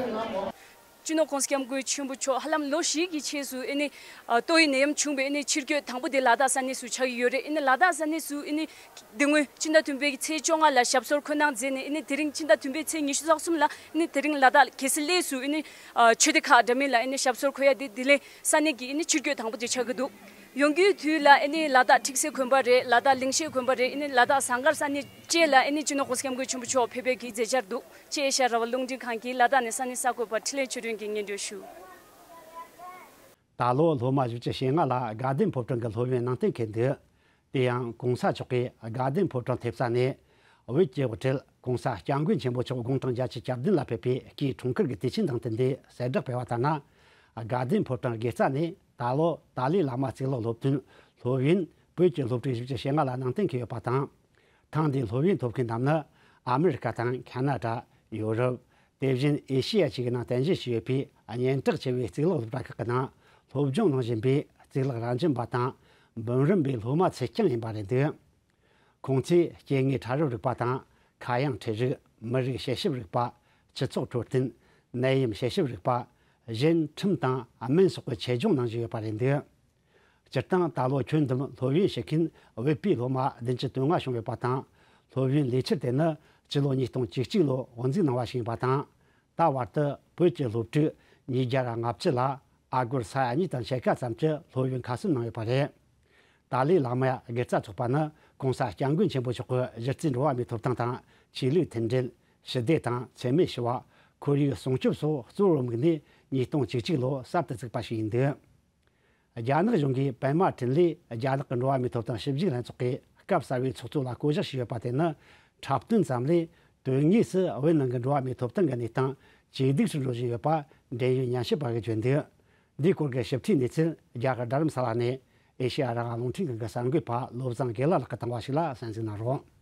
སྤྱི་ནོར་༸གོང་ས་༸སྐྱབས་མགོན་ཆེན་པོ་མཆོག་ཧ་ལམ་ལོ་བཞི་གི་རྗེས་སུ་ཨེ་ནི་ཨ་ཏོག་དབྱིབས་ནད་ཡམས་བྱུང་བའི་ཨེ་ནི་ཕྱིར་སྐྱོད་དང་པོ་དེ་ལ་དྭགས་ས་གནས་སུ་ཆགས་ཀྱི་ཡོད་རེད། ཨེ་ནི་ལ་དྭགས་ས་གནས་སུ་ཨེ་ནི་དེ་སྔོན་སྤྱི་ཟླ་བདུན་པའི་ཚེས་བཅོ་ལྔ་ལ་ཞབས་སོར་འཁོད་གནང་མཛད་ནས་ཨེ་ནི་དེ་རིང་སྤྱི་ཟླ་བདུན་པའི་ཚེས་ཉི་ཤུ་རྩ་གསུམ་ལ་ཨེ་ནི་དེ་རིང་ལ་དྭགས་གྷི་སི་གླེ་སུ་ཨེ་ནི་ཨ་ཆོས་སྡེ་ཁག་འདྲ་མིན་ལ་ཨེ་ནི་ཞབས་སོར་འཁོད་ཡ་དེ་དེ་ལས་ས་གནས་ཀྱི་ཨེ་ནི་ཕྱིར་སྐྱོད་དང་པོ་དེ་ཆགས་ཀྱི་འདུག་ཡོང་རྒྱུའི་དུས་ལ་ཨེ་ནི་ལ་དྭགས་ཁྲིག་སེ་དགོན་པ་རེད། ལ་དྭགས་ལིང་ཤེད་དགོན་པ་རེད། ཨེ་ནི་ལ་དྭགས་ཟངས་དཀར་ས་གནས་བཅས་ལ་ཨེ་ནི་སྤྱི་ནོར་༸གོང་ས་༸སྐྱབས་མགོན་ཆེན་པོ་མཆོག་ཕེབས་པའི་གི་མཛད་འཆར་འདུག་ཅེས་ཨེ་ཤ་ཡ་རང་དབང་རླུང་འཕྲིན་ཁང་གི་ལ་དྭགས་ནས་ས་གནས་གསར་འགོད་པ་འཕྲིན་ལས་ཆོས་སྒྲོན་གྱིས་སྙན་སྒྲོན་ཞུ། ད་ལོ་སློབ་མ་བཞི་བཅུ་ཞེ་ལྔ་ལ་དགའ་ལྡན་ཕོ་བྲང་གི་སློབ་ཡོན་གནང་གཏན་འཁེལ་འདུག་དེ་ཡང་གོང་ས་མཆོག་གིས་དགའ་ལྡན་ཕོ་བྲང་ཐེབས་རྩ་ནས་བོད་ཀྱི་དབུ་ཁྲིད་གོང་ས་སྐྱབས་མགོན་ཆེན་པོ་མཆོག་དགུང་གྲངས་བརྒྱད་ཅུ་གྱ་བདུན་ལ་ཕེབས་པའི་སྐུའི་འཁྲུངས་སྐར་གྱི་དུས་ཆེན་དང་བསྟུན་ཏེ་གསལ་བསྒྲགས་སྤེལ་བ་ལྟར་ན། དགའ་ལྡན་ཕོ་བྲང་དགེ་རྩ་ནས་ད་ལོ་ཏཱ་ལའི་བླ་མ་གཙུག་ལག་སློབ་ཐོན་སློབ་ཡོན་བོད་ཀྱི་སློབ་ཕྲུག་བཞི་བཅུ་ཞེ་ལྔ་ལ་གནང་གཏན་འཁེལ་ཡོད་པ་དང་། ཐེངས་འདིའི་སློབ་ཡོན་ཐོབ་མཁན་རྣམས་ནི་ཨ་མེ་རི་ཁ་དང་ཁ་ན་ཌ། ཡོ་རོབ། དེ་བཞིན་ཨེ་ཤེ་ཡ་བཅས་ཀྱི་ནང་རྟེན་གཞི་བྱས་ཡོད་པའི་སྙན་གྲགས་ཆེ་བའི་གཙུག་ལག་སློབ་གྲྭ་ཁག་གི་ནང་སློབ་སྦྱོང་གནང་བཞིན་པའི་གཙུག་ལག་རང་བྱོན་པ་དང་འབུམ་རམས་པའི་སློབ་མ་ཚོས་ཀྱང་ཡིན་པ་རེད་འདུག་ཁོང་ཚོས་སྐྱེ་དངོས་ཕྲ་རབ་རིག་པ་དང་ཁ་གཡང་འཕྲུལ་རིག་མི་རིགས་དཔྱད་ཞིབ་རིག་པ། སྤྱི་ཚོགས་འཕྲོད་བསྟེན། ནད་ཡམས་དཔྱད་ཞིབ་རིག་པ། གཞན་ཁྲིམས་དང་སྨན་སོགས་ཀྱི་ཆེད་སྦྱོང་གནང་བཞིན་ཡོད་པ་རེད་འདུག་སྤྱིར་བཏང་ད་ལོ་ཁྱོན་བསྡོམས་སློབ་ཡོན་ཞུ་མཁན་བོད་པའི་སློབ་མ་བདུན་ཅུ་དོན་ལྔ་བྱུང་ཡོད་པ་དང་། སློབ་ཡོན་ལས་འཆར་དེ་ནི་སྤྱི་ལོ་ཉིས་སྟོང་བཅུ་གཅིག་ལོ་དབུ་འཛུགས་གནང་བ་ཞིག་ཡིན་པ་དང་། ད་བར་དུ་བོད་ཀྱི་སློབ་ཕྲུག་ཉིས་བརྒྱ་ར་ལྔ་བཅུ་ལ་ཨ་སྒོར་ས་ཡ་གཉིས་དང་ཕྱེད་ཀ་ཙམ་གྱི་སློབ་ཡོན་ཁ་གསབ་གནང་ཡོད་པ་རེད། ཏཱ་ལའི་བླ་མ་དགེ་རྩ་ཚོགས་པ་ནི་གོང་ས་སྐྱབས་མགོན་ཆེན་པོ་མཆོག་གི་གཞི་རྩའི་འགྲོ་བ་མིའི་ཐོབ་ཐང་དང་ཆོས་ལུགས་མཐུན་སྒྲིལ། ཞི་བདེ་དང་འཚེ་མེད་ཞི་བ། ཁོར་ཡུག་སྲུང་སྐྱོབ་སོགས་གཙོ་བོར་དམིགས་ནས་ཉིས་སྟོང་བཅུ་གཅིག་ལོ་གསར་དུ་བཙུགས་པ་ཞིག་ཡིན་འདུག་རྒྱ་ནག་གཞུང་གིས་པད་མ་འཕྲིན་ལས་རྒྱ་ནག་གི་འགྲོ་བ་མིའི་ཐོབ་ཐང་ཞིབ་འཇུག་ལྷན་ཚོགས་ཀྱི་སྐབས་གསར་བའི་ཚོགས་གཙོ་ལ་བསྐོ་གཞག་བྱས་ཡོད་པ་དེ་ནི་འཁྲབ་སྟོན་ཙམ་ལས་དོན་དངོས་སུ་བོད་ནང་གི་འགྲོ་བ་མིའི་ཐོབ་ཐང་གི་གནས་སྟངས་ཇེ་སྡུག་ཏུ་འགྲོ་བཞིན་ཡོད་པ་འབྲེལ་ཡོད་ཉམས་ཞིབ་པ་གིས་བརྗོད་འདུག་འདིའི་སྐོར་གྱི་ཞིབ་ཕྲའི་གནས་ཚུལ་རྒྱ་གར་རྡ་རམ་ས་ལ་ནས་ཨེ་ཤེ་ཡ་རང་དབང་རླུང་འཕྲིན་ཁང་གི་གསར་འགོད་པ་བློ་བཟང་དགེ་ལགས་ལགས་ཀྱིས་བཏང་བ་ཞིག་ལ་གསན་གཟིགས་གནང་རོགས།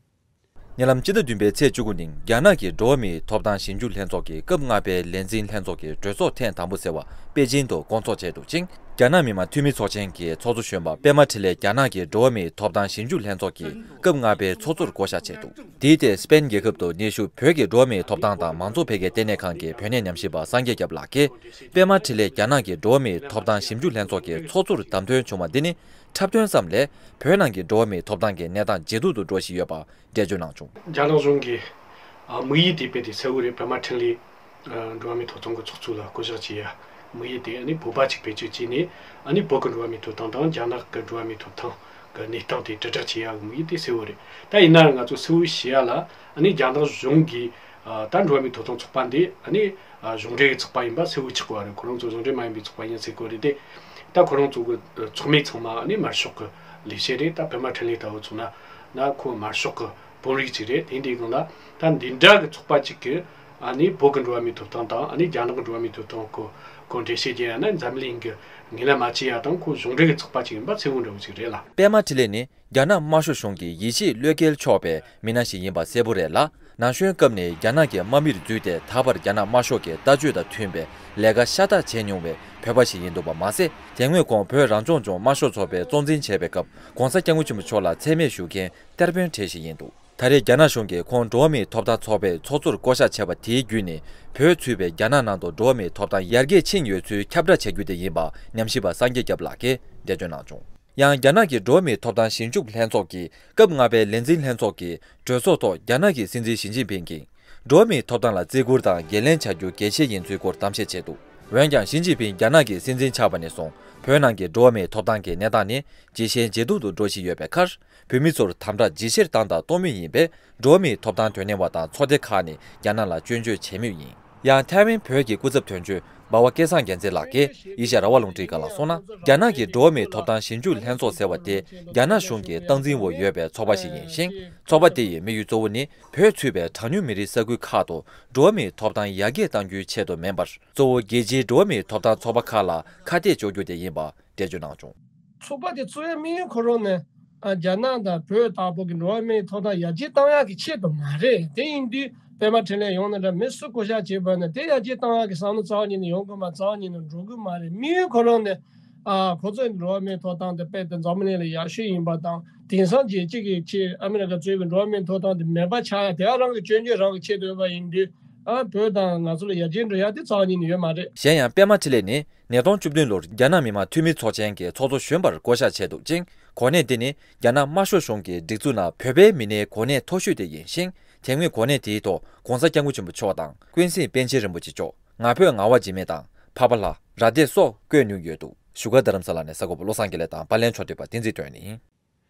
ཉེ་ལམ་སྤྱི་ཟླ་བདུན་པའི་ཚེས་བཅུ་དགུ་ཉིན་རྒྱ་ནག་གི་འགྲོ་བ་མིའི་ཐོབ་ཐང་ཞིབ་འཇུག་ལྷན་ཚོགས་ཀྱི་སྐབས་ལྔ་པའི་ལས་འཛིན་ལྷན་ཚོགས་ཀྱི་གྲོས་ཚོགས་ཐེངས་དང་པོ་ཟེར་བ་པེ་ཅིན་དུ་བསྐོང་ཚོགས་བྱས་འདུག་ཅིང་། རྒྱ་ནག་མི་དམངས་འཐུས་མི་ཚོགས་ཆེན་གྱི་ཚོགས་གཙོ་གཞོན་པ་པད་མ་འཕྲིན་ལས་རྒྱ་ནག་གི་འགྲོ་བ་མིའི་ཐོབ་ཐང་ཞིབ་འཇུག་ལྷན་ཚོགས་ཀྱི་སྐབས་ལྔ་པའི་ཚོགས་གཙོར་བསྐོ་གཞག་བྱས་འདུག་དེའི་ཐད་སི་པེན་རྒྱལ་ཁབ་ཏུ་གནས་བཞུགས་བོད་ཀྱི་འགྲོ་བ་མིའི་ཐོབ་ཐང་དང་མང་གཙོ་འཕེལ་རྒྱས་ལྟེ་གནས་ཁང་གི་བོད་གནས་ཉམས་ཞིབ་པ་སངས་རྒྱས་སྐྱབས་ལགས་ཀྱིས་པད་མ་འཕྲིན་ལས་རྒྱ་ནག་གི་འགྲོ་བ་མིའི་ཐོབ་ཐང་ཞིབ་འཇུག་ལྷན་ཚོགས་ཀྱི་ཚོགས་གཙོར་བདམས་ཐོན་བྱུང་བ་འདི་ནི་འཁྲབ་སྟོན་ཙམ་ལས་བོད་ནང་གི་འགྲོ་བ་མིའི་ཐོབ་ཐང་གི་གནས་སྟངས་ཇེ་སྡུག་ཏུ་འགྲོ་བཞིན་ཡོད་པ་འགྲེལ་བརྗོད་གནང་བྱུང་། རྒྱ་ནག་གཞུང་གིས་དམིགས་ཡུལ་དེ་དཔེ་དེ་གསལ་བོ་རེད། པད་མ་འཕྲིན་ལས་འགྲོ་བ་མིའི་ཐོབ་ཐང་གི་ཚོགས་གཙོ་ལ་བསྐོ་གཞག་བྱེད་ཡ་དམིགས་ཡུལ་དེ་ནི་བོད་པ་གཅིག་བེད་སྤྱོད་བྱས་ནས་ནི་བོད་ཀྱི་འགྲོ་བ་མིའི་ཐོབ་ཐང་དང་རྒྱ་ནག་གི་འགྲོ་བ་མིའི་ཐོབ་ཐང་གི་གནས་སྟངས་དེ་དྲིལ་བསྒྲགས་བྱེད་ཡ་དམིགས་ཡུལ་དེ་གསལ་བོ་རེད། ད་ཡིན་ན་ང་ཚོ་གསལ་བོ་ཤེས་ཡ་ལ་ནི་རྒྱ་ནག་གཞུང་གིས་ ཨ། ད་འགྲོ་བ་མིའི་ཐོབ་ཐང་ཚོགས་པ་འདི་ཨ་ནི་ཨ་གཞུང་འབྲེལ་གྱི་ཚོགས་པ་ཡིན་པ་གསལ་བོ་ཆགས་དགོས་པ་རེད། ཁོ་རང་ཚོ་གཞུང་འབྲེལ་མ་ཡིན་པའི་ཚོགས་པ་ཡིན་ཟེར་དགོས་རེད་དེ། ད་ཁོ་རང་ཚོ་གི་ཚོགས་མི་ཚང་མ་ཨ་ནི་དམར་ཤོག་གི་ལས་བྱེད་རེད། ད་པད་མ་འཕྲིན་ལས་ལྟ་བུ་ཚོ་ན་ན་ཁོ་དམར་ཤོག་གི་དཔོན་རིགས་ཅིག་རེད། དེ་འདི་སྒང་ལ་ད་འདི་འདྲ་གི་ཚོགས་པ་གཅིག་གིས་ཨ་ནི་བོད་ཀྱི་འགྲོ་བ་མིའི་ཐོབ་ཐང་དང་ཨ་ནི་རྒྱ་ནག་གི་འགྲོ་བ་མིའི་ཐོབ་ཐང་གི་སྐོར་འགྲེལ་བཤད་རྒྱག་ཡ་ན་འཛམ་གླིང་གི་ངོས་ལེན་མ་བྱེད་ཡ་དང་ཁོ་གཞུང་འབྲེལ་གྱི་ཚོགས་པ་ཅིག་ཡིན་པ་གསལ་བོ་འདྲ་བོ་ཅིག་རེད་ལ། པད་མ་འཕྲིན་ལས་ནི་རྒྱ་ནག་དམར་ཤོག་གཞུང་གི་ཡིད་ཆེས་བློས་འགེལ་ཆོག་པའི་མི་སྣ་ཞིག་ཡིན་པ་གསལ་པོ་རེད་ལ། ན་གཞོན་སྐབས་ནས་རྒྱ་ནག་གི་དམག་མིར་འཛུལ་ཏེ་ད་བར་རྒྱ་ནག་དམར་ཤོག་གི་ལྟ་སྤྱོད་དང་མཐུན་པའི་ལས་ཀ་ཤ་སྟག་བྱས་མྱོང་བའི་བོད་པ་ཞིག་ཡིན་འདུག་པ་མ་ཟད། དེ་སྔོན་ཁོང་བོད་རང་སྐྱོང་ལྗོངས་དམར་ཤོག་ཚོགས་པའི་གཙོ་འཛིན་བྱས་པའི་སྐབས་༸གོང་ས་༸སྐྱབས་མགོན་ཆེན་པོ་མཆོག་ལ་མཚན་སྨད་ཞུ་མཁན་གཏེར་དཔོན་གྲས་ཤིག་ཡིན་འདུག་ད་རེས་རྒྱ་ནག་གཞུང་གིས་ཁོང་འགྲོ་བ་མིའི་ཐོབ་ཐང་ཚོགས་པའི་ཚོགས་གཙོར་བསྐོ་གཞག་བྱས་པ་དེའི་བརྒྱུད་ནས་བོད་ཚུད་པའི་རྒྱ་ནག་ནང་དུ་འགྲོ་བ་མིའི་ཐོབ་ཐང་ཡར་རྒྱས་ཕྱིན་ཡོད་ཚུལ་ཁྱབ་བསྒྲགས་བྱ་རྒྱུ་དེ་ཡིན་པ་ཉམས་ཞིབ་པ་སངས་རྒྱས་སྐྱབས་ལགས་ཀྱིས་འགྲེལ་བརྗོད་གནང་བྱུང་། ཡང་རྒྱ་ནག་གི་འགྲོ་བ་མིའི་ཐོབ་ཐང་ཞིབ་འཇུག་ལྷན་ཚོགས་ཀྱི་སྐབས་ལྔ་པའི་ལས་འཛིན་ལྷན་ཚོགས་ཀྱི་གྲོས་ཚོགས་ཐོག་རྒྱ་ནག་གི་སྲིད་འཛིན་ཞི་ཅིན་ཕིང་གིས་འགྲོ་བ་མིའི་ཐོབ་ཐང་ལ་བརྩི་བཀུར་དང་འགན་ལེན་བྱ་རྒྱུ་གལ་ཆེ་ཡིན་ཚུལ་སྐོར་གཏམ་བཤད་བྱས་འདུག་འོན་ཀྱང་ཞི་ཅིན་ཕིང་རྒྱ་ནག་གི་སྲིད་འཛིན་ཆགས་པ་ནས་བཟུང་བོད་ནང་གི་འགྲོ་བ་མིའི་ཐོབ་ཐང་གི་གནས་སྟངས་ནི་ཇེ་ཞན་ཇེ་སྡུག་ཏུ་འགྲོ་བཞིན་ཡོད་པའི་ཁར། བོད་མི་ཚོར་དམ་དྲག་ཇེ་ཆེར་བཏང་དང་གཏོང་མུས་ཡིན་པས། འགྲོ་བ་མིའི་ཐོབ་ཐང་དོན་གཉེར་བ་དང་ཚོགས་སྡེ་ཁག་ནས་རྒྱ་ནག་ལ་སྐྱོན་བརྗོད་བྱེད་མུས་ཡིན། ཡང་ཐའེ་ཝན་བོད་ཀྱི་སྐུ་ཚབ་དོན་གཅོད་འབའ་བ་སྐལ་བཟང་རྒྱལ་མཚན་ལགས་ཀྱིས་ཨེ་ཤ་ཡ་རང་དབང་རླུང་འཕྲིན་ཁང་ལ་གསུངས་ན། རྒྱ་ནག་གི་འགྲོ་བ་མིའི་ཐོབ་ཐང་ཞིབ་འཇུག་ལྷན་ཚོགས་ཟེར་བ་དེ་རྒྱ་ནག་གཞུང་གི་སྟངས་འཛིན་འོག་ཡོད་པའི་ཚོགས་པ་ཞིག་ཡིན་ཞིང་། ཚོགས་པ་དེ་ཡི་དམིགས་ཡུལ་གཙོ་བོ་ནི་བོད་ཚུད་པའི་གྲངས་ཉུང་མི་རིགས་ས་ཁུལ་ཁག་ཏུ་འགྲོ་བ་མིའི་ཐོབ་ཐང་ཡར་རྒྱས་གཏང་རྒྱུའི་ཆེད་དུ་མིན་པར། གཙོ་བོ་རྒྱལ་སྤྱིའི་འགྲོ་བ་མིའི་ཐོབ་ཐང་ཚོགས་པ་ཁག་ལ་ཁ་གཏད་གཅོག་རྒྱུ་དེ་ཡིན་པ་འགྲེལ་བརྗོད་གནང་བྱུང་། ཚོགས་པ་དེ་གཙོ་བོའི་དམིགས་ཡུལ་ཁོ་རང་ནི་ཨ་རྒྱ་ནག་དང་བོད་ལྟ་བུ་གི་འགྲོ་བ་མིའི་ཐོབ་ཐང་ཡར་རྒྱས་གཏང་ཡག་གི་ཆེད་དུ་མ་རེད། དེ་ཡིན་དུས་པད་མ་འཕྲིན་ལས་ཡོང་ནི་འདྲ་མི་སུ་བསྐོ་བཞག་བྱས་པ་ནི་དེ་ཡར་རྒྱས་གཏང་ཡག་གི་བསམ་བློ་རྩ་བ་ཉིད་ནས་ཡོང་གི་མ་རྩ་བ་ཉིད་ནས་འགྲོ་གི་མ་རེད། དམིགས་ཡུལ་ཁོ་རང་ནི་ཨ་ཁོ་ཚོའི་འགྲོ་བ་མིའི་ཐོབ་ཐང་དེ་དཔེ་དེ་འཛམ་བུ་གླིང་ལ་ཡག་ཤོས་ཡིན་པ་དང་དེང་སང་རྒྱལ་སྤྱི་གི་ཆེད་ཨ་མི་རི་ཀ་གཙོས་པའི་འགྲོ་བ་མིའི་ཐོབ་ཐང་དེ་མེད་པ་ཆགས་ཡག་དེ་ག་རང་གི་སྐྱོན་བརྗོད་རང་གི་ཆེད་དུ་ཡོད་པ་ཡིན་དུས་ཨ་བོད་དང་ང་ཚོ་ལ་ཡར་རྒྱས་འགྲོ་ཡག་དེ་རྩ་བ་ཉིད་ནས་ཡོད་མ་རེད། གཞན་ཡང་པད་མ་འཕྲིན་ལས་ནི། ཉིས་སྟོང་བཅུ་བདུན་ལོར་རྒྱ་ནག་མི་དམངས་འཐུས་མི་ཚོགས་ཆེན་གྱི་ཚོགས་གཙོ་གཞོན་པར་བསྐོ་གཞག་བྱས་འདུག་ཅིང་། གོ་གནས་འདི་ནི་རྒྱ་ནག་དམར་ཤོག་གཞུང་གི་སྒྲིག་འཛུགས་ནང་བོད་པའི་མི་སྣའི་གོ་གནས་མཐོ་ཤོས་དེ་ཡིན་ཞིང་། དེ་སྔོན་གོ་གནས་དེའི་ཐོག་༸གོང་ས་༸སྐྱབས་མགོན་ཆེན་པོ་མཆོག་དང་ཀུན་གཟིགས་པཎ་ཆེན་རིན་པོ་ཆེ་མཆོག་ང་ཕོད་ངག་དབང་འཇིགས་མེད་དང་འཕགས་པ་ལྷ། ར་སྡེ་སོགས་བསྐོས་མྱོང་ཡོད་འདུག་བཞུགས་སྒར་རྡ་རམ་ས་ལ་ནས་གསར་འགོད་པ་བློ་བཟང་དགེ་ལེགས་དང་པར་ལེན་ཕྱོགས་སྒྲིག་པ་བསྟན་འཛིན་དོན་ཡིན།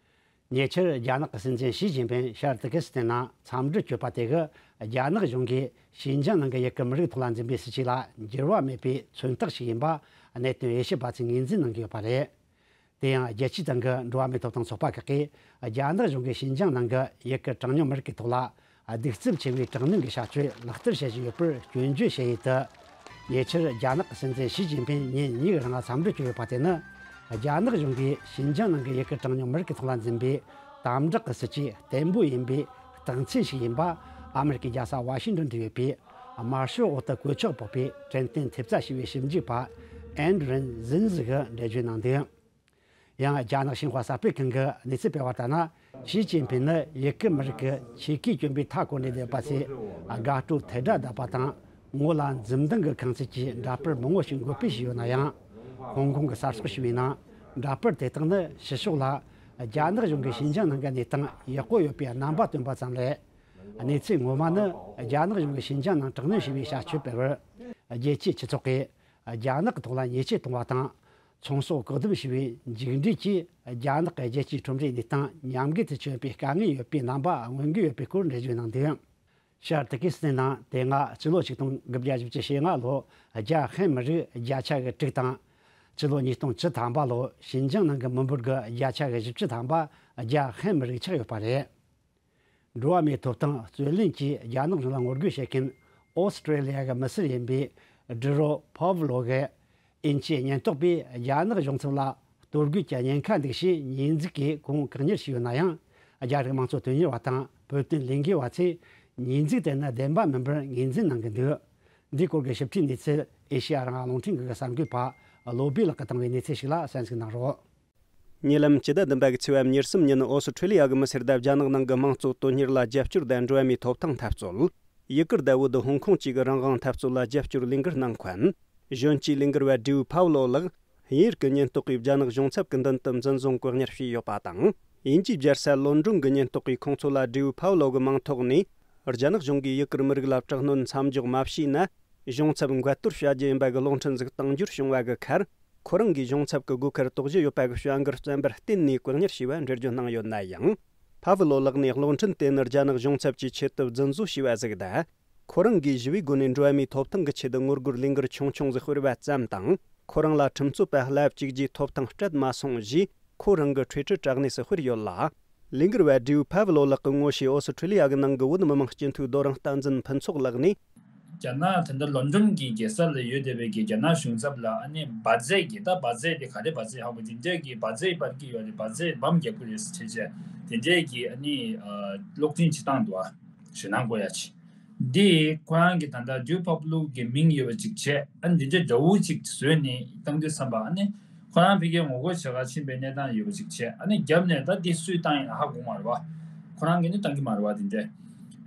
ཉེ་ཆར་རྒྱ་ནག་གི་སྲིད་འཛིན་ཞི་ཅིན་ཕིང་ཤར་ཏུར་ཀི་སི་ཐན་ནང་འཚམས་འདྲི་བསྐྱོད་པ་དེ་གིས་རྒྱ་ནག་གཞུང་གིས་ཞིན་ཅང་ནང་གི་ཡུ་གུར་མི་རིགས་ཐོག་ལ་འཛིན་པའི་སྲིད་བྱུས་ལ་འགྱུར་བ་མེད་པའི་མཚོན་རྟགས་ཤིག་ཡིན་པ་གནད་དོན་དབྱེ་ཞིབ་པ་ཚོས་ངོས་འཛིན་གནང་གི་ཡོད་པ་རེད། དེ་ཡང་རྒྱལ་སྤྱིའི་སྟེང་གི་འགྲོ་བ་མིའི་ཐོབ་ཐང་ཚོགས་པ་ཁག་གིས་རྒྱ་ནག་གཞུང་གིས་ཞིན་ཅང་ནང་གི་ཡུ་གུར་གྲངས་ཉུང་མི་རིགས་ཀྱི་ཐོག་ལ་གདུག་རྩུབ་ཆེ་བའི་དྲག་གནོན་གྱི་བྱ་སྤྱོད་ལག་བསྟར་བྱེད་བཞིན་ཡོད་པར་སྐྱོན་བརྗོད་བྱས་ཡོད་དུས། ཉེ་ཆར་རྒྱ་ནག་གི་སྲིད་འཛིན་ཞི་ཅིན་ཕིང་ཉིན་གཉིས་རིང་འཚམས་འདྲི་བྱས་ཡོད་པ་དེ་ནི། རྒྱ་ནག་གཞུང་གིས་ཞིན་ཅང་ནང་གི་ཡུ་གུར་གྲངས་ཉུང་མི་རིགས་ཀྱི་ཐོག་ལ་འཛིན་པའི་དམ་དྲག་གི་སྲིད་བྱུས་བརྟན་པོ་ཡིན་པའི་རྟགས་མཚན་ཞིག་ཡིན་པ་ཨ་མེ་རི་ཀའི་རྒྱལ་ས་ཝ་ཤིང་ཏོན་དུ་ཡོད་པའི་དམར་ཤོག་འོག་ཏུ་གོད་ཆག་ཕོག་པའི་དྲན་རྟེན་ཐེབས་རྩ་ཞེས་པའི་ཞིབ་འཇུག་པ་ཨན་ཌྲུ་རན་ཛིན་ཟི་གིས་འགྲེལ་བརྗོད་གནང་འདུག་ཡང་རྒྱ་ནག་ཤིན་ཧྭ་གསར་སྤེལ་ཁང་གིས་གནས་ཚུལ་སྤེལ་བ་ལྟར་ན། ཞི་ཅིན་ཕིང་ནི་ཡུ་གུར་མི་རིགས་ཀྱི་ཆེ་ཁུལ་གྱོན་པའི་མཐའ་བསྐོར་ནས་བསྡད་པ་ཚོས་དགའ་སྤྲོ་ཐལ་སྒྲ་བརྡབས་པ་དང་། ངོ་ལ་འཛུམ་མདངས་ཀྱིས་ཁེངས་ཚུལ་གྱི་འདྲ་པར་མང་བོ་ཞིག་འགོད་སྤེལ་བྱས་ཡོད་ན་ཡང་། ཧོང་ཀོང་གི་གསར་ཤོག་ཞིག་ཡིན་ན། འདྲ་པར་དེ་དག་ནི་ཕྱི་ཕྱོགས་ལ་རྒྱ་ནག་གཞུང་གིས་ཞིན་ཅང་ནང་གི་གནས་སྟངས་ཡག་པོ་ཡོད་པའི་རྣམ་པ་སྟོན་པ་ཙམ་རེད། གནས་ཚུལ་ངོ་མ་ནི་རྒྱ་ནག་གཞུང་གིས་ཞིན་ཅང་ནང་དྲག་གནོན་བྱས་པའི་བྱ་སྤྱོད་སྤེལ་བར། རྒྱལ་སྤྱིའི་སྤྱི་ཚོགས་ཀྱིས་རྒྱ་ནག་གི་ཐོག་ལ་ཉེས་ཆད་གཏོང་བ་དང་། ཚོང་ཟོག་བཀག་སྡོམ་བྱས་པའི་མཇུག་འབྲས་ཀྱིས་རྒྱ་ནག་གི་རྒྱལ་སྤྱིའི་ཁྲོམ་རའི་གནས་སྟངས་ཉམས་རྒུད་དུ་ཕྱིན་པའི་དཀའ་ངལ་ཡོད་པའི་རྣམ་པ་མངོན་གྱི་ཡོད་པའི་སྐོར་འགྲེལ་བརྗོད་གནང་འདུག་ཤར་ཏུར་ཀི་སི་ཐན་ནང་དེ་སྔ་ཕྱི་ལོ་ཆིག་སྟོང་དགུ་བརྒྱ་བཞི་བཅུ་ཞེ་ལྔ་ལོར་རྒྱ་ཧན་མི་རིགས་བརྒྱ་ཆ་གི་དྲུག་དང་། ཕྱི་ལོ་ཉིས་སྟོང་བཅུ་ཐམ་པ་ལོར་ཞིན་ཅང་ནང་གི་མི་འབོར་གྱི་བརྒྱ་ཆ་གི་བཞི་བཅུ་ཐམ་པ་རྒྱ་ཧན་མི་རིགས་ཆགས་ཡོད་པ་རེད། འགྲོ་བ་མིའི་ཐོབ་ཐང་རྩོད་ལེན་གྱིས་རྒྱ་ནག་གཞུང་ལ་ངོ་རྒོལ་བྱེད་མཁན་ཨོ་སི་ཀྲེ་ལི་ཡ་གི་མི་སེར་ཡིན་པའི་ཌི་རོ་ཕ་ཝུ་ལོ་གིས། དབྱིན་ཇིའི་ཉེན་རྟོག་པས་རྒྱ་ནག་གཞུང་ཚབ་ལ་གཏོར་རྒོལ་གྱི་ཉེན་ཁ་འདུག་ཞེས་ཉེས་འཛུགས་ཀྱིས་ཁོང་བཀག་ཉར་བྱས་ཡོད་ན་ཡང་། རྒྱ་རིགས་དམངས་གཙོ་དོན་གཉེར་བ་དང་བོད་དོན་ལས་འགུལ་བ་ཚོས་ཉེས་འཛུགས་དེ་ནི་བདེན་པ་མིན་པར་ངོས་འཛིན་གནང་གི་འདུག་འདིའི་སྐོར་གྱི་ཞིབ་ཕྲའི་གནས་ཚུལ་ཨེ་ཤེ་ཡ་རང་དབང་རླུང་འཕྲིན་ཁང་གི་གསར་འགོད་པ་བློ་བྷེ་ལགས་ཀྱིས་བཏང་བའི་གནས་ཚུལ་ཞིག་ལ་གསན་གཟིགས་གནང་རོགས། ཉེ་ལམ་སྤྱི་ཟླ་བདུན་པ་གི་ཚེས་པ་ཉེར་གསུམ་ཉིན་ཨོ་སི་ཁྲུ་ལི་ཡ་གི་མི་སེར་དང་རྒྱ་ནག་ནང་གི་དམངས་གཙོ་དོན་གཉེར་ལ་རྒྱབ་སྐྱོར་དང་འགྲོ་བ་མིའི་ཐོབ་ཐང་འཐབ་རྩོད། ཡུ་གུར་དང་བོད་ཧོང་ཀོང་བཅས་ཀྱི་རང་དབང་འཐབ་རྩོད་ལ་རྒྱབ་སྐྱོར་ལས་འགུལ་གནང་མཁན། གཞོན་སྐྱེས་ལས་འགུལ་བ་ཌིའུ་ཕའོ་ལོ་ལགས་དབྱིན་ཡུལ་གྱི་ཉེན་རྟོག་པས་རྒྱ་ནག་གཞུང་ཚབ་ཀྱི་མདུན་དུ་འཛིན་བཟུང་བཀག་ཉར་བྱས་ཡོད་པ་དང་། དབྱིན་ཇིའི་རྒྱལ་ས་ལོན་ཀྲོན་གྱི་ཉེན་རྟོག་པས་ཁོང་ཚོ་ལ་ཌིའུ་ཕའོ་ལོ་གི་མིང་ཐོག་ནས། རྒྱ་ནག་གཞུང་གིས་ཡུ་གུར་མི་རིགས་ལ་དྲག་གནོན་མཚམས་འཇོག་མ་བྱས་ན། གཞུང་ཚབ་འགལ་གཏོར་བྱ་རྒྱུ་ཡིན་པ་གི་གློག་འཕྲིན་ཟིག་བཏང་འབྱོར་བྱུང་བ་གི་ཁར། ཁོ་རང་གིས་གཞུང་ཚབ་ཀྱི་སྒོ་ཁར་དོགས་གཞི་ཡོད་པ་གི་བྱ་འགུལ་བརྩམས་པར་བརྟེན་ནས་བཀག་ཉར་བྱས་པ་འགྲེལ་བརྗོད་གནང་ཡོད་ན་ཡང་། ཕ་ཝུ་ལོ་ལགས་ནས་གློག་འཕྲིན་དེ་ནི་རྒྱ་ནག་གཞུང་ཚབ་ཀྱི་ཆེད་དུ་རྫུན་བཟོ་བྱས་པ་ཟིག་དང་། ཁོ་རང་གིས་ཞི་བའི་སྒོ་ནས་འགྲོ་བ་མིའི་ཐོབ་ཐང་གི་ཆེད་དུ་ངོ་རྒོལ་ལས་འགུལ་ཆུང་ཆུང་ཟིག་སྤེལ་བ་ཙམ་དང་། ཁོ་རང་ལ་ཁྲིམས་རྩོད་པ་ལྷ་གཅིག་རྗེས་ཐོབ་ཐང་སྤྲད་མ་སོང་ཞེས་ཁོ་རང་གི་Twitter་དྲ་གནས་སུ་སྤེལ་ཡོད་ལ། ལས་འགུལ་བ་Drew Pavlou་ལགས་ཀྱི་ངོ་ཤེས་ཨོ་སི་ཁྲི་ལི་ཡ་གི་ནང་གི་བོད་མི་མང་སྤྱི་འཐུས་རྡོ་རིང་བསྟན་འཛིན་ཕུན་ཚོགས་ལགས་ནས། རྒྱ་ནག་ད་ལྟ་ལོན་ཌོན་གྱི་རྒྱལ་ས་ལ་ཡོད་བསྡད་པའི་གི་རྒྱ་ནག་གཞུང་ཚབ་ལ་ཨ་ནི་འབར་རྫས་ཀྱི་ད་འབར་རྫས་དེ་ག་རེ་འབར་རྫས་ཧ་གོ་དེ་འདྲས་ཀྱི་འབར་རྫས་སྤར་གྱི་ཡོད་རེད། འབར་རྫས་བམ་རྒྱག་གི་རེད་ཟེར་བྱས་བྱས་དེ་འདྲས་ཀྱི་ཨ་ནི་གློག་འཕྲིན་ཅིག་བཏང་འདུག་ཨ། ཞུ་ནང་གོ་ཡ་ཆེ། འདི་ཁོ་རང་གི་ད་ལྟ་Drew Pavlou་གི་མིང་ཡོད་པ་ཅིག་བྱས། ཨ་ནི་འདི་འདྲ་འདྲ་བོ་ཅིག་བཟོས་ནས་བཏང་དུས་ཙམ་པ་ཨ་ནི་ཁོ་རང་ཕ་གིར་ངོ་རྒོལ་བྱེད་གར་ཕྱིན་པའི་གནས་སྟངས་ཡོད་པ་ཅིག་བྱས། ཨ་ནི་རྒྱབ་ནས་ད་འདི་སུས་བཏང་ཡིན་ཧ་གོ་མ་རེད་བ། ཁོ་རང་གིས་ནི་བཏང་གི་མ་རེད་བ། འདི་འདྲ་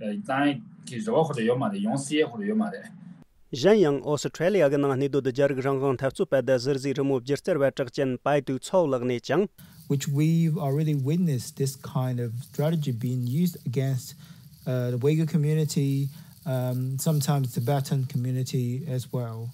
བཏང་གི་རེ་བ་ཁོ་རང་ཡོད་མ་རེད། ཡོང་སྲིད་ཡས་ཁོ་རང་ཡོད་མ་རེད། གཞན་ཡང་ཨོ་སི་ཁྲེ་ལི་ཡ་གི་ནང་གནས་སྡོད་རྒྱ་རིགས་རང་དབང་འཐབ་རྩོད་པ་དང་ཟུར་བཟོའི་རི་མོ་སྒྱུ་རྩལ་བ་གྲགས་ཅན་པའེ་ཏུའུ་ཚའོ་ལགས་ནས་ཀྱང་། Which we've already witnessed this kind of strategy being used against uh, the Uyghur community, um, sometimes Tibetan community as well.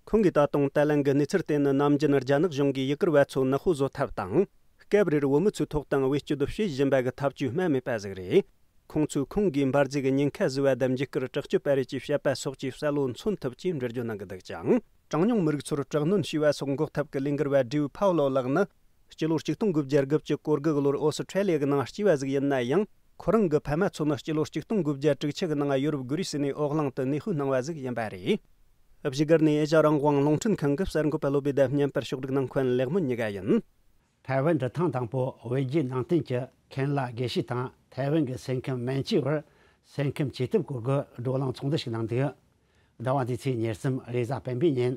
ཁོང་གིས་ད་དུང་ཏཱ་ལན་གྱི་གནས་ཚུལ་དེ་ནི་ནམ་རྒྱུན་རྒྱ་ནག་གཞུང་གིས་ཡུ་གུར་བ་ཚོ་ནག་པོ་བཟོ་ཐབས་དང་། སྐབས་རེར་བོད་མི་ཚོའི་ཐོག་དང་བེད་སྤྱོད་བྱེད་བཞིན་པ་གི་ཐབས་ཇུས་སྨྲ་མེད་པ་ཟིག་རེད། ཁོང་ཚོས་ཁོང་གིས་འབར་རྫས་ཀྱི་ཉེན་ཁ་བཟོས་པ་དང་འཇིགས་སྐུལ་དྲག་སྤྱོད་པ་རེད་ཅེས་བཤད་པ་སོགས་ཀྱི་བསམ་བློ་མཚོན་ཐུབ་ཅེས་འགྲེལ་བརྗོད་གནང་གི་འདུག་ཅིང་། གྲངས་ཉུང་མི་རིགས་ཚོར་དྲག་གནོན་བྱས་པ་སོགས་འགོག་ཐབས་ཀྱི་ལས་འགུལ་བ་Drew Pavlou་ལགས་ནི། སྤྱི་ལོ་ཆིག་སྟོང་དགུ་བརྒྱ་དགུ་བཅུ་གོ་དགུ་གི་ལོར་ཨོ་སི་ཁྲེ་ལི་ཡ་གི་ནང་སྐྱེས་པ་ཟིག་ཡིན་ན་ཡང་། ཁོ་རང་གི་ཕ་མ་ཚོ་ནི་སྤྱི་ལོ་ཆིག་སྟོང་དགུ་བརྒྱ་དྲུག་ཅུ་གི་ནང་ཡོ་རོབ་གྷི་རིས་ནས་འོག་གླིང་དུ་གནས་སྤོས་གནང་བ་ཟིག་ཡིན་པ་རེད། བཞུགས་སྒར་ནས་ཨེ་ཤ་རང་དབང་རླུང་འཕྲིན་ཁང་གི་གསར་འགོད་པ་བློ་བྷེ་དང་བརྙན་པར་ཕྱོགས་སྒྲིག་གནང་མཁན་ལེགས་སྨོན་ཉི་དགའ་ཡིན། ཐའེ་ཝན་འབྲི་ཐང་དང་པོ་བོད་བརྒྱུད་ནང་བསྟན་གྱི་མཁན་བླ་དགེ་བཤེས་དང་ཐའེ་ཝན་གྱི་སེམས་ཁམས་སྨན་བཅོས་བར་སེམས་ཁམས་བཅོས་ཐབས་སྐོར་གྱི་བགྲོ་གླེང་ཚོགས་འདུ་ཞིག་གནང་འདུག་ཟླ་བ་འདིའི་ཚེས་ཉེར་གསུམ་རེས་གཟའ་སྤེན་པའི་ཉིན།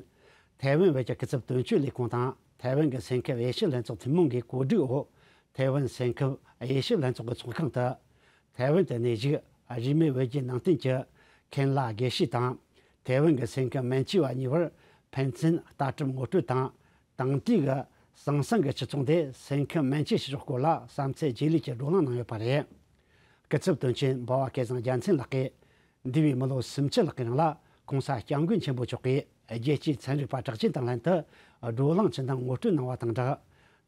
ཐའེ་ཝན་བོད་ཀྱི་སྐུ་ཚབ་དོན་གཅོད་ལས་ཁུངས་དང་ཐའེ་ཝན་གྱི་སེམས་ཁམས་དབྱེ་ཞིབ་ལྷན་ཚོགས་ཐུན་མོང་གིས་གོ་སྒྲིག་འོག་ཐའེ་ཝན་སེམས་ཁམས་དབྱེ་ཞིབ་ལྷན་ཚོགས་ཀྱི་ཚོགས་ཁང་དུ། ཐའེ་ཝན་དུ་གནས་བཞུགས་རིས་མེད་བོད་བརྒྱུད་ནང་བསྟན་གྱི་མཁན་བླ་དགེ་བཤེས་དང་། ཐའེ་ཝན་གྱི་སེམས་ཁམས་སྨན་བཅོས་བ་གཉིས་བར་ཕན་ཚུན་ལྟ་གྲུབ་ངོ་སྤྲོད་དང་། དེང་དུས་ཀྱི་ཟང་ཟིང་གི་སྤྱི་ཚོགས་འདི་སེམས་ཁམས་སྨན་བཅོས་བྱེད་ཕྱོགས་སྐོར་ལ་བསམ་ཚུལ་བརྗེ་ལེན་གྱི་བགྲོ་གླེང་གནང་ཡོད་པ་རེད། སྐུ་ཚབ་དོན་གཅོད་འབའ་བ་སྐལ་བཟང་རྒྱལ་མཚན་ལགས་ཀྱིས། འདས་པའི་མི་ལོ་སུམ་ཅུ་ལྷག་གི་རིང་ལ་༸གོང་ས་༸སྐྱབས་མགོན་ཆེན་པོ་མཆོག་གིས་རྒྱལ་སྤྱིའི་ཚན་རིག་པ་གྲགས་ཅན་དང་ལྷན་དུ་བགྲོ་གླེང་ཅི་འདྲ་ངོ་སྤྲོད་གནང་བ་དང་སྦྲགས།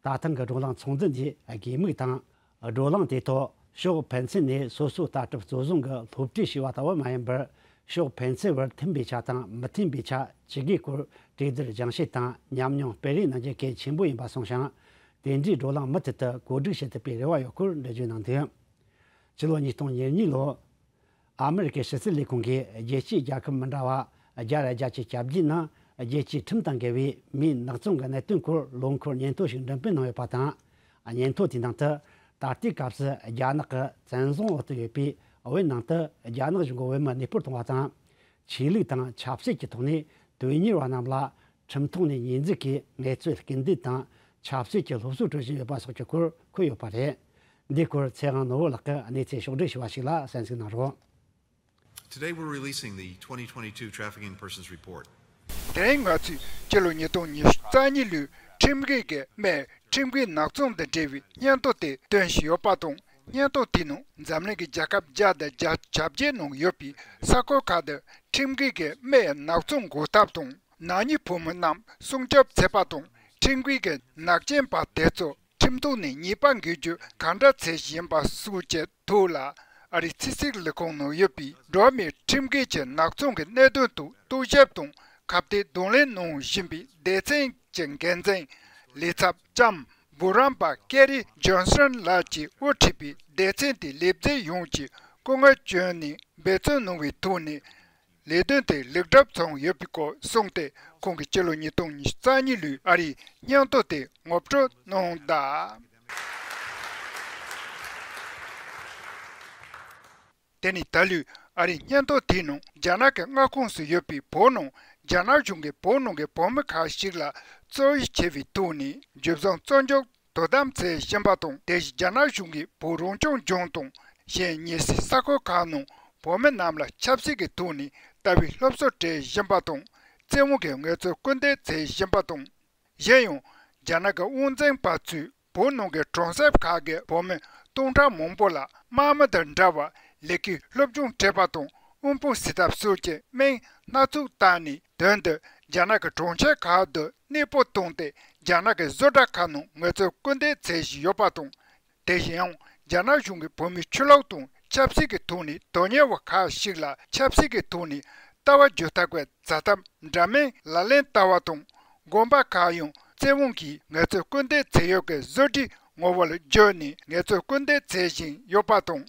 ད་ཐེངས་ཀྱི་བགྲོ་གླེང་ཚོགས་འདུ་འདིའི་དགོས་དམིགས་དང་། བགྲོ་གླེང་དེའི་ཐོག་ཕྱོགས་ཕན་ཚུན་ནས་སོ་སོའི་ལྟ་གྲུབ་རྩོད་བཟུང་གི་སློབ་ཁྲིད་བྱས་པ་ལྟ་བུ་མ་ཡིན་པར། ཕྱོགས་ཕན་ཚུན་བར་མཐུན་པའི་ཆ་དང་མི་མཐུན་པའི་ཆ་ཇི་དགོས་སྐོར་གྲོས་བསྡུར་སྦྱང་བཤད་དང་ཉམས་མྱོང་སྤེལ་རེས་གནང་རྒྱུ་གལ་ཆེན་པོ་ཡིན་པ་གསུངས་ཤིང་། དེ་འདྲའི་བགྲོ་གླེང་མུ་མཐུད་དུ་གོ་སྒྲིག་བྱེད་ཐུབ་པའི་རེ་བ་ཡོད་སྐོར་འགྲེལ་བརྗོད་གནང་འདུག་ཕྱི་ལོ་ཉིས་སྟོང་ཉེར་གཉིས་ལོར། ཨ་མི་རི་ཀའི་ཕྱི་སྲིད་ལས་ཁུངས་ཀྱིས་རྒྱལ་སྤྱིའི་རྒྱལ་ཁབ་མི་འདྲ་བ་བརྒྱ་ར་བརྒྱད་ཅུ་གྱ་བརྒྱད་ནང་རྒྱལ་སྤྱིའི་ཁྲིམས་དང་འགལ་བའི་མིའི་ནག་ཚོང་གི་གནད་དོན་སྐོར་ལོ་འཁོར་སྙན་ཐོ་ཞིག་འགྲེམས་སྤེལ་གནང་ཡོད་པ་དང་། སྙན་ཐོ་དེའི་ནང་དུ་ད་ལྟའི་སྐབས་སུ་རྒྱ་ནག་གི་བཙན་བཟུང་འོག་ཏུ་ཡོད་པའི་བོད་ནང་དུ་རྒྱ་ནག་གཞུང་གིས་བོད་མི་གནས་སྤོར་གཏོང་བ་དང་། ཆོས་ལུགས་དང་ཆབ་སྲིད་ཀྱི་ཐོག་ནས་དོན་གཉེར་བ་རྣམས་ལ་ཁྲིམས་ཐོག་ནས་ཉེས་འཛུགས་ཀྱིས་ངལ་རྩོལ་སྐུལ་འདེད་དང་ཆབ་སྲིད་ཀྱི་སློབ་གསོ་སྤྲོད་བཞིན་ཡོད་པ་སོགས་ཀྱི་སྐོར་འཁོད་ཡོད་པ་རེད། འདིའི་སྐོར་ཚེ་དབང་ནོར་བུ་ལགས་ཀྱིས་གནས་ཚུལ་ཕྱོགས་བསྒྲིགས་ཞུས་པ་ཞིག་ལ་གསན་གཟིགས་གནང་རོགས། Today we're releasing the twenty twenty-two Trafficking in Persons Report. དེ་རིང་ང་ཚོས་སྤྱི་ལོ་ཉིས་སྟོང་ཉི་ཤུ་རྩ་གཉིས་ལོའི་ཁྲིམས་འགལ་གྱི་སྨན་ཁྲིམས་འགལ་ནག་ཚོང་དང་འབྲེལ་བའི་སྙན་ཐོ་དེ་བཏོན་བཞིན་ཡོད་པ་དང་། སྙན་ཐོ་དེའི་ནང་འཛམ་གླིང་གི་རྒྱལ་ཁབ་བརྒྱ་དང་བརྒྱད་ཅུ་གྱ་བརྒྱད་ནང་ཡོད་པའི་ས་ཁུལ་ཁག་ཏུ་ཁྲིམས་འགལ་གྱི་སྨན་ནག་ཚོང་འགོག་ཐབས་དང་། ནག་ཉེས་ཕོག་མི་རྣམས་སྲུང་སྐྱོབ་བྱེད་པ་དང་། ཁྲིམས་འགལ་གྱི་ནག་ཅན་པ་དེ་ཚོ་ཁྲིམས་ཐོག་ནས་ཉེས་པ་འགེལ་རྒྱུ་གང་འདྲ་བྱེད་བཞིན་པ་སོགས་ཀྱི་ཐོག་ལ། ཨ་རིའི་ཕྱི་སྲིད་ལས་ཁུངས་ནང་ཡོད་པའི་འགྲོ་བ་མིའི་ཁྲིམས་འགལ་གྱི་ནག་ཚོང་གི་གནད་དོན་ཐོག་རྟོག་ཞིབ་དང་ཁ་གཏད་གདོང་ལེན་གནང་བཞིན་པའི་སྡེ་ཚན་གྱི་འགན་འཛིན་ལས་ཚབ་ལྕམ་བུ་རམ་པ་ཀེ་རི་ཇོན་སོན་ལགས་ཀྱིས་དབུ་ཁྲིད་པའི་སྡེ་ཚན་དེའི་ལས་བྱེད་ཡོངས་ཀྱིས་སྐུ་ངལ་བསྐྱོན་ནས་འབད་བརྩོན་གནང་བའི་ཐོག་ནས། ལས་དོན་དེ་ལེགས་གྲུབ་སོང་ཡོད་པའི་སྐོར་གསུངས་ཏེ། ཁོང་གིས་སྤྱི་ལོ་ཉིས་སྟོང་ཉི་ཤུ་རྩ་གཉིས་ལོའི་ཨ་རིའི་སྙན་ཐོ་དེ་ངོ་སྤྲོད་གནང་གདའ། དེ་ནི་ད་ལོའི་ཨ་རིའི་སྙན་ཐོ་དེའི་ནང་རྒྱ་ནག་གི་མངའ་ཁོངས་སུ་ཡོད་པའི་བོད་ནང་རྒྱ་ནག་གཞུང་གིས་བོད་ནང་གི་བོད་མི་ཁག་ཞིག་ལ་རྩོད་གཞི་བྱས་པའི་ཐོག་ནས་འཇུ་བཟུང་བཙོན་འཇུག་དོ་དམ་བྱེད་བཞིན་པ་དང་། དེ་བཞིན་རྒྱ་ནག་གཞུང་གིས་བོད་རང་སྐྱོང་ལྗོངས་དང་གཞན་ཉེ་སའི་ས་ཁུལ་ཁག་ནང་བོད་མི་རྣམས་ལ་ཆབ་སྲིད་ཀྱི་ཐོག་ནས་ལྟ་བའི་སློབ་གསོ་སྤྲད་བཞིན་པ་དང་། བཙན་དབང་གིས་ངལ་རྩོལ་སྐུལ་འདེད་བྱེད་བཞིན་པ་དང་། གཞན་ཡང་རྒྱ་ནག་གི་དབང་འཛིན་པ་ཚོས་བོད་ནང་གི་གྲོང་གསེབ་ཁག་གི་བོད་མི་སྟོང་ཕྲག་མང་པོ་ལ་དམག་མི་དང་འདྲ་བར་ལས་ཀའི་སློབ་སྦྱོང་སྤྲད་པ་དང་། དབུལ་ཕོངས་སེལ་ཐབས་སོགས་ཀྱི་དམིགས་སྣ་ཚོགས་བཏང་ནས། དོན་དུ་རྒྱ་ནག་གི་གྲོང་ཁྱེར་ཁག་ཏུ་གནས་སྤོ་བཏང་སྟེ། རྒྱ་ནག་གི་བཟོ་གྲྭ་ཁག་ནང་ངལ་རྩོལ་སྐུལ་འདེད་བྱེད་བཞིན་ཡོད་པ་དང་། དེ་བཞིན་ཡང་རྒྱ་ནག་གཞུང་གིས་བོད་མིའི་ཆོས་ལུགས་དང་ ཆབ་སྲིད་ཀྱི་ཐོག་ནས་དོན་གཉེར་བ་ཁག་ཞིག་ལ་ཆབ་སྲིད་ཀྱི་ཐོག་ནས་ལྟ་བ་བརྗོད་ཐབས་ཀྱི་བྱ་ཐབས་འདྲ་མིན་ལག་ལེན་བསྟར་བ་དང་། དགོན་པ་ཁག་ཡང་བཙན་དབང་གིས་ངལ་རྩོལ་སྐུལ་འདེད་བྱེད་ཡུལ་གྱི་བཟོ་སྒྲིག་ངོ་བོ་ལ་བསྒྱུར་ནས་ངལ་རྩོལ་སྐུལ་འདེད་བྱེད་བཞིན་ཡོད་པ་དང་།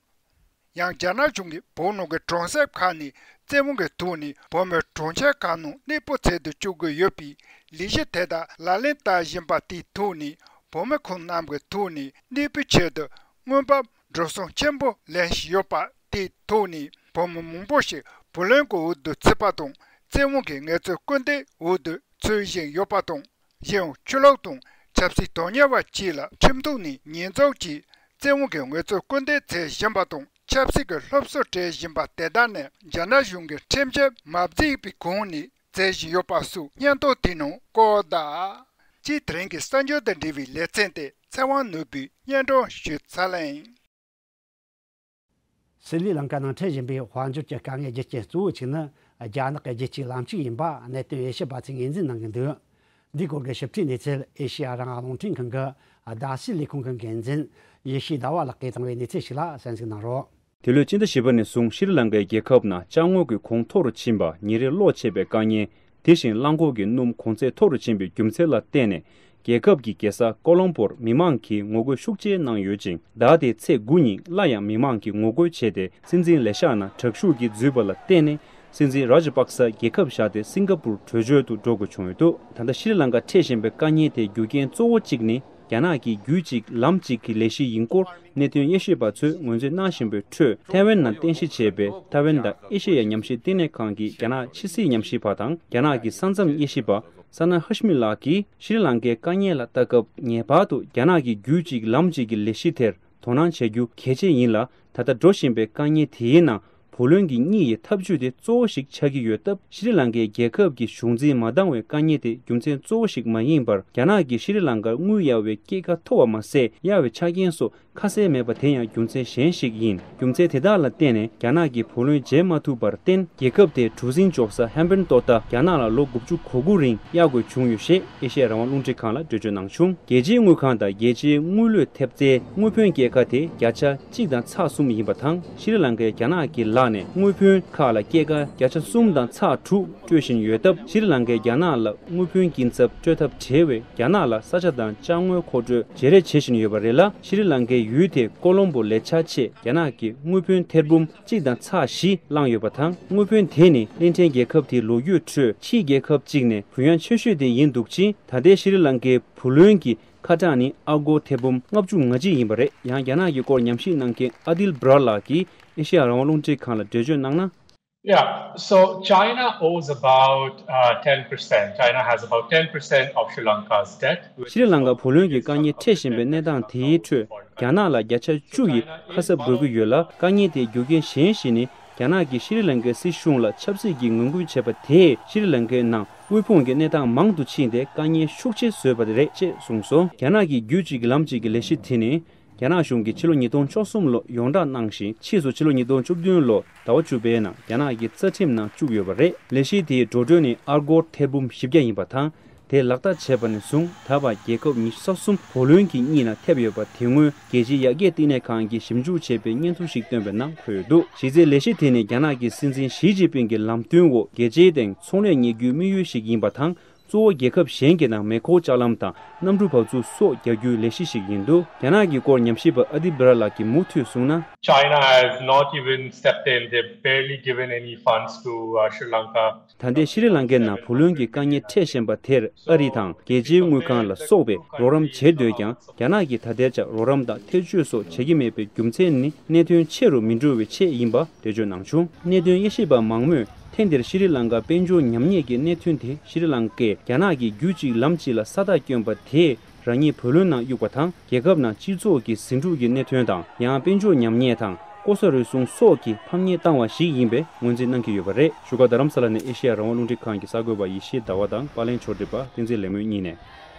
ཡང་རྒྱ་ནག་གཞུང་གིས་བོད་ནང་གི་གྲོང་གསེབ་ཁག་ནས་བཙན་དབང་གི་ཐོག་ནས་བོད་མི་གྲོང་ཁྱེར་ཁག་ནང་གནས་སྤོ་བྱེད་དུ་བཅུག་གི་ཡོད་པའི་ལས་གཞི་དེ་དག་ལག་ལེན་བསྟར་བཞིན་པ་དེའི་ཐོག་ནས་བོད་མི་ཁོང་རྣམས་ཀྱི་ཐོག་ནས་གནས་སྤོའི་ཆེད་དུ་དངུལ་འབབ་འགྲོ་སོང་ཆེན་པོ་ལེན་བཞིན་ཡོད་པ་དེའི་ཐོག་ནས་བོད་མི་མང་པོ་ཞིག་བུ་ལོན་གྱི་འོག་ཏུ་ཚུད་པ་དང་། བཙན་དབང་གིས་ངལ་རྩོལ་སྐུལ་འདེད་འོག་ཏུ་ཚུད་བཞིན་ཡོད་པ་དང་། གཞན་ཡང་ཆོས་ལུགས་དང་ཆབ་སྲིད་དོན་གཉེར་བ་བཅས་ལ་ཁྲིམས་ཐོག་ནས་ཉེས་འཛུགས་ཀྱིས་བཙན་དབང་གིས་ངལ་རྩོལ་སྐུལ་འདེད་བྱེད་བཞིན་པ་དང་། ཆབ་སྲིད་ཀྱི་སློབ་གསོ་སྤྲད་བཞིན་པ་དེ་དག་ནི་རྒྱ་ནག་གཞུང་གིས་ཁྲིམས་ཆད་མ་བརྩིས་པའི་གོང་ནས་བྱེད་བཞིན་ཡོད་པ་སོགས་སྙན་ཐོ་དེའི་ནང་བཀོད་གདའ། སྤྱིར་དེ་རིང་གི་གསར་འགྱུར་དང་འབྲེལ་བའི་ལེ་ཚན་དེ་ཚེ་དབང་ནོར་བུས་སྙན་སྒྲོན་ཞུས་ཚར་ལ་ཡིན། སི་རི་ལང་ཀ་ནང་འཕྲད་བཞིན་པའི་དཔལ་འབྱོར་གྱི་དཀའ་ངལ་རྒྱུ་རྐྱེན་གཙོ་བོ་གཅིག་ནི། རྒྱ་ནག་གི་རྒྱལ་གཅེས་ལམ་གཅིག་ཡིན་པ་གནད་དོན་དབྱེ་ཞིབ་པ་ཚོས་ངོས་འཛིན་གནང་གི་འདུག་འདིའི་སྐོར་གྱི་ཞིབ་ཕྲའི་གནས་ཚུལ་ཨེ་ཤེ་ཡ་རང་དབང་རླུང་འཕྲིན་ཁང་གི་རྒྱལ་སྤྱིའི་ལས་ཁུངས་ཀྱི་འགན་འཛིན་ཡེ་ཤེས་ཟླ་བ་ལགས་ཀྱིས་བཏང་བའི་གནས་ཚུལ་ཞིག་ལ་གསན་གཟིགས་གནང་རོགས། འདི་ལོའི་སྤྱི་ཟླ་བཞི་པ་ནས་བཟུང་ཤྲི་ལང་ཀའི་རྒྱལ་ཁབ་ནང་ཅ་དངོས་ཀྱི་གོང་མཐོ་རུ་ཕྱིན་པ་ཉིན་རེ་ལོག་ཆད་པའི་དཀའ་ངལ། དེ་བཞིན་རླངས་འཁོར་གྱི་སྣུམ་གོང་ཚད་མཐོ་རུ་ཕྱིན་པའི་རྒྱུ་མཚན་ལ་བརྟེན་ནས། རྒྱལ་ཁབ་ཀྱི་རྒྱལ་ས་ཀོ་ལོམ་པོར་མི་མང་གིས་ངོ་རྒོལ་ཤུགས་ཆེ་གནང་ཡོད་ཅིང་། ཟླ་འདིའི་ཚེས་དགུ་ཉིན་སླར་ཡང་མི་མང་གིས་ངོ་རྒོལ་བྱས་ཏེ། སྲིད་འཛིན་ལས་ཤག་ནང་དྲག་ཤུགས་ཀྱིས་འཛུལ་བ་ལ་བརྟེན་ནས། སྲིད་འཛིན་རཱ་ཇ་པག་ས་རྒྱལ་ཁབ་བཞག་སྟེ་སིང་ག་པུར་བྲོས་བྱོལ་དུ་འགྲོ་དགོས་བྱུང་ཡོད་འདུག་ད་ལྟ་ཤྲི་ལང་ཀར་འཕྲད་བཞིན་པའི་དཀའ་ངལ་དེའི་རྒྱུ་རྐྱེན་གཙོ་བོ་གཅིག་ནི། རྒྱ་ནག་གི་རྒྱུད་གཅིག་ལམ་གཅིག་གི་ལས་གཞི་ཡིན་སྐོར་གནད་དོན་དབྱེ་ཞིབ་པ་ཚོས་ངོས་འཛིན་གནང་བཞིན་པའི་ཁྲོད། ཐའེ་ཝན་ནང་རྟེན་གཞི་བྱས་པའི་ཐའེ་ཝན་དང་ཨེ་ཤེ་ཡ་ཉམས་ཞིབ་བསྟི་གནས་ཁང་གི་རྒྱ་ནག་ཕྱི་སྲིད་ཉམས་ཞིབ་པ་དང་རྒྱ་ནག་གི་ས་མཚམས་དབྱེ་ཞིབ་པ་ས་ན་ཧ་ཤི་མི་ལགས་ཀྱིས། ཤྲི་ལང་ཀའི་དཀའ་ངལ་ལ་ལྟ་སྐབས་ངེས་པར་དུ་རྒྱ་ནག་གི་རྒྱུད་གཅིག་ལམ་གཅིག་གི་ལས་གཞི་དེར་དོ་སྣང་བྱ་རྒྱུ་གལ་ཆེ་ཡིན་ལ། ད་ལྟ་འགྲོ་བཞིན་པའི་དཀའ་ངལ་དེའི་ནང་བུ་ལོན་གྱི་གཉེར་བའི་ཐབས་ཇུས་དེ་གཙོ་བོ་ཞིག་ཆགས་ཀྱི་ཡོད་སྟབས། ཤྲི་ལང་ཀའི་རྒྱལ་ཁབ་ཀྱི་གཞུང་འཛིན་མ་འདང་བའི་དཀའ་ངལ་དེ་རྒྱུ་མཚན་གཙོ་བོ་ཞིག་མ་ཡིན་པར། རྒྱ་ནག་གིས་ཤྲི་ལང་ཀར་དངུལ་གཡར་བའི་སྐྱེད་ཀ་མཐོ་བ་མ་ཟད། གཡར་བའི་ཆ་རྐྱེན་སོགས་ཁ་གསལ་མེད་པ་དེ་ཡང་རྒྱུ་མཚན་གཞན་ཞིག་ཡིན། རྒྱུ་མཚན་དེ་དག་ལ་བརྟེན་ནས་རྒྱ་ནག་གིས་བུ་ལོན་འཇལ་མ་ཐུབ་པར་བརྟེན། རྒྱལ་ཁབ་དེའི་གྲུ་གཟིངས་འཇོག་ས་ཧམ་པན་ཏོ་ཏ་རྒྱ་ནག་ལ་ལོ་དགུ་བཅུ་གོ་དགུ་རིང་གཡར་དགོས་བྱུང་ཡོད་ཞེས་ཨེ་ཤེ་ཡ་རང་དབང་རླུང་འཕྲིན་ཁང་ལ་འགྲེལ་བརྗོད་གནང་བྱུང་། རྒྱལ་སྤྱིའི་དངུལ་ཁང་དང་རྒྱལ་སྤྱིའི་དངུལ་ལོས་ཐེབས་རྩའི་དངུལ་ཕོན་སྐྱེད་ཀ་དེ་བརྒྱ་ཆ་གཅིག་དང་ཚེག་གསུམ་ཡིན་པ་དང་། ཤྲི་ལང་ཀས་རྒྱ་ནག་གི་ལག་ནས་དངུལ་ཕོན་ཁག་ལ་སྐྱེད་ཀ་བརྒྱ་ཆ་གསུམ་དང་ཚེག་དྲུག་སྤྲོད་བཞིན་ཡོད་སྟབས། ཤྲི་ལང་ཀས་རྒྱ་ནག་ལ་དངུལ་ཕོན་སྐྱིན་ཚབ་སྤྲོད་ཐབས་བྲལ་བས། རྒྱ་ནག་ལ་ས་ཆ་དང་ཅ་དངོས་མཁོ་སྤྲོད་བརྗེ་རེས་བྱེད་བཞིན་ཡོད་པ་རེད་ལ། ཤྲི་ལང་ཀའི་ཡུལ་དེའི་ཀོ་ལོམ་པོ་ལས་འཆར་ཆེད་རྒྱ་ནག་གིས་དངུལ་ཕོན་ཐེར་འབུམ་གཅིག་དང་ཚེག་བཞི་བླངས་ཡོད་པ་དང་། དངུལ་ཕོན་དེ་ནི་གླིང་ཕྲན་རྒྱལ་ཁབ་དེའི་ལོ་རྒྱུས་ཁྲོད་ཕྱིའི་རྒྱལ་ཁབ་ཅིག་ནས་གུ་ཡངས་ཆེ་ཤོས་དེ་ཡིན་འདུག་ཅིང་། ད་ལྟའི་ཤྲི་ལང་ཀའི་བུ་ལོན་གྱི་ཁ་གྲངས་ནི་ཨ་སྒོར་ཐེར་འབུམ་ལྔ་བཅུ་ང་གཅིག་ཡིན་པ་རེད། ཡང་རྒྱ་ནག་གི་སྐོར་ཉམས་ཞིབ་གནང་མཁན་ཨ་དིལ་བྷ་ར་ལགས་ཀྱིས་ཨེ་ཤེ་ཡ་རང་དབང་རླུང་འཕྲིན་ཁང་ལ་འགྲེལ་བརྗོད་གནང་ན། Yeah, so China owes about uh, ten percent. China has about ten percent of Sri Lanka's debt. Which ཤྲི་ལང་ཀ་བུ་ལོན་གྱི་དཀའ་ངལ་འཕྲད་བཞིན་པའི་གནས་སྟངས་དེའི་ཁྲོད། རྒྱ་ནག་ལ་བརྒྱ་ཆ་བཅུ་ཡི་ཁ་གསབ་དགོས་ཀྱི་ཡོད་ལ། དཀའ་ངལ་དེའི་རྒྱུ་རྐྱེན་གཞན་ཞིག་ནི། རྒྱ་ནག་གིས་ཤྲི་ལང་ཀའི་སྲིད་གཞུང་ལ་ཆབ་སྲིད་ཀྱི་ངོ་རྒོལ་བྱས་པ་དེས་ཤྲི་ལང་ཀའི་ནང་དབུལ་ཕོངས་ཀྱི་གནས་སྟངས་མང་དུ་ཕྱིན་ཏེ། དཀའ་ངལ་ཤུགས་ཆེ་བཟོས་པ་རེད་ཅེས་གསུངས་སོང་། རྒྱ་ནག་གི་རྒྱུད་གཅིག་ལམ་གཅིག་གི་ལས་གཞི་དེ་ནི། རྒྱ་ནག་གཞུང་གིས་ཕྱི་ལོ་ཉིས་སྟོང་བཅུ་གསུམ་ལོར་ཡོངས་བསྒྲགས་གནང་ཞིང་། ཕྱིས་སུ་ཕྱི་ལོ་ཉིས་སྟོང་བཅུ་བདུན་ལོར་ཟླ་བ་བཅུ་པའི་ནང་རྒྱ་ནག་གི་རྩ་ཁྲིམས་ནང་བཅུག་ཡོད་པ་རེད། ལས་གཞི་དེའི་འགྲོ་གྲོན་ནི་ཨ་སྒོར་ཐེར་འབུམ་བཞི་བརྒྱ་ཡིན་པ་དང་། དེ་ལག་བསྟར་བྱས་པ་ནས་བཟུང་ད་བར་རྒྱལ་ཁབ་ཉི་ཤུ་རྩ་གསུམ་བུ་ལོན་གྱི་གཉེར་ནང་ཐེབས་ཡོད་པ་དེ་སྔོན་རྒྱལ་སྤྱིའི་ཡར་རྒྱས་བསྟི་གནས་ཁང་གིས་ཞིབ་འཇུག་བྱས་པའི་སྙན་ཐོ་ཞིག་བཏོན་པའི་ནང་འཁོད་ཡོད་འདུག་གཞི་རྩའི་ལས་གཞི་དེ་ནི་རྒྱ་ནག་གི་སྲིད་འཛིན་ཞི་ཅིན་ཕིང་གི་ལམ་སྟོན་འོག་རྒྱལ་སྤྱིའི་སྟེང་ཚོང་ལས་གཉེར་རྒྱུའི་དམིགས་ཡུལ་ཞིག་ཡིན་པ་དང་། གཙོ་བོ་རྒྱལ་ཁབ་གཞན་གྱི་ནང་མེ་འཁོར་ལྕགས་ལམ་དང་གནམ་གྲུ་བབས་ཚུགས་སོགས་རྒྱག་རྒྱུའི་ལས་གཞི་ཞིག་ཡིན་འདུག་རྒྱ་ནག་གི་སྐོར་ཉམས་ཞིབ་པ་ཨ་དི་བྷི་ར་ལགས་ཀྱིས་མུ་མཐུད་གསུངས་ན། China has not even stepped in. They've barely given any funds to uh, Sri Lanka. ད་ལྟའི་ཤྲི་ལང་ཀའི་ནང་བུ་ལོན་གྱི་དཀའ་ངལ་འཕྲད་བཞིན་པ་དེར་ཨ་རི་དང་རྒྱལ་སྤྱིའི་དངུལ་ཁང་ལ་སོགས་པས་རོགས་རམ་བྱེད་འདོད་ཀྱང་། རྒྱ་ནག་གིས་ད་ལྟའི་ཆར་རོགས་རམ་དང་ཐེ་བྱུས་སོགས་བྱེད་ཀྱི་མེད་པའི་རྒྱུ་མཚན་ནི། གནད་དོན་ཆེ་རུ་མི་འགྲོ་བའི་ཆེད་ཡིན་པ་འགྲེལ་བརྗོད་གནང་བྱུང་། གནད་དོན་དབྱེ་ཞིབ་པ་མང་མོས་ཐེངས་འདིར་ཤྲི་ལང་ཀ་དཔལ་འབྱོར་ཉམས་ཉེས་ཀྱི་གནད་དོན་དེ། ཤྲི་ལང་ཀས་རྒྱ་ནག་གི་རྒྱུད་གཅིག་ལམ་གཅིག་ལ་ས་རྟགས་བསྐྱོན་པ་དེས་རང་ཉིད་བུ་ལོན་ནང་གཡུགས་པ་དང་། རྒྱལ་ཁབ་ནང་སྤྱི་ཚོགས་ཀྱི་ཟིང་འཁྲུག་གི་གནད་དོན་དང་། ཡང་དཔལ་འབྱོར་ཉམས་ཉེས་དང་། ལྐོག་ཟ་རུལ་སུངས་སོགས་ཀྱི་ཕམ་ཉེས་བཏང་བ་ཞིག་ཡིན་པའི་ངོས་འཛིན་གནང་གི་ཡོད་པ་རེད། བཞུགས་སྒར་རྡ་རམ་ས་ལ་ནས་ཨེ་ཤེ་ཡ་རང་དབང་རླུང་འཕྲིན་ཁང་གི་གསར་འགོད་པ་ཡེ་ཤེས་ཟླ་བ་དང་། པར་ལེན་ཕྱོགས་སྒྲིག་པ་བསྟན་འཛིན་ལེགས་མོས་གཉིས་ནས།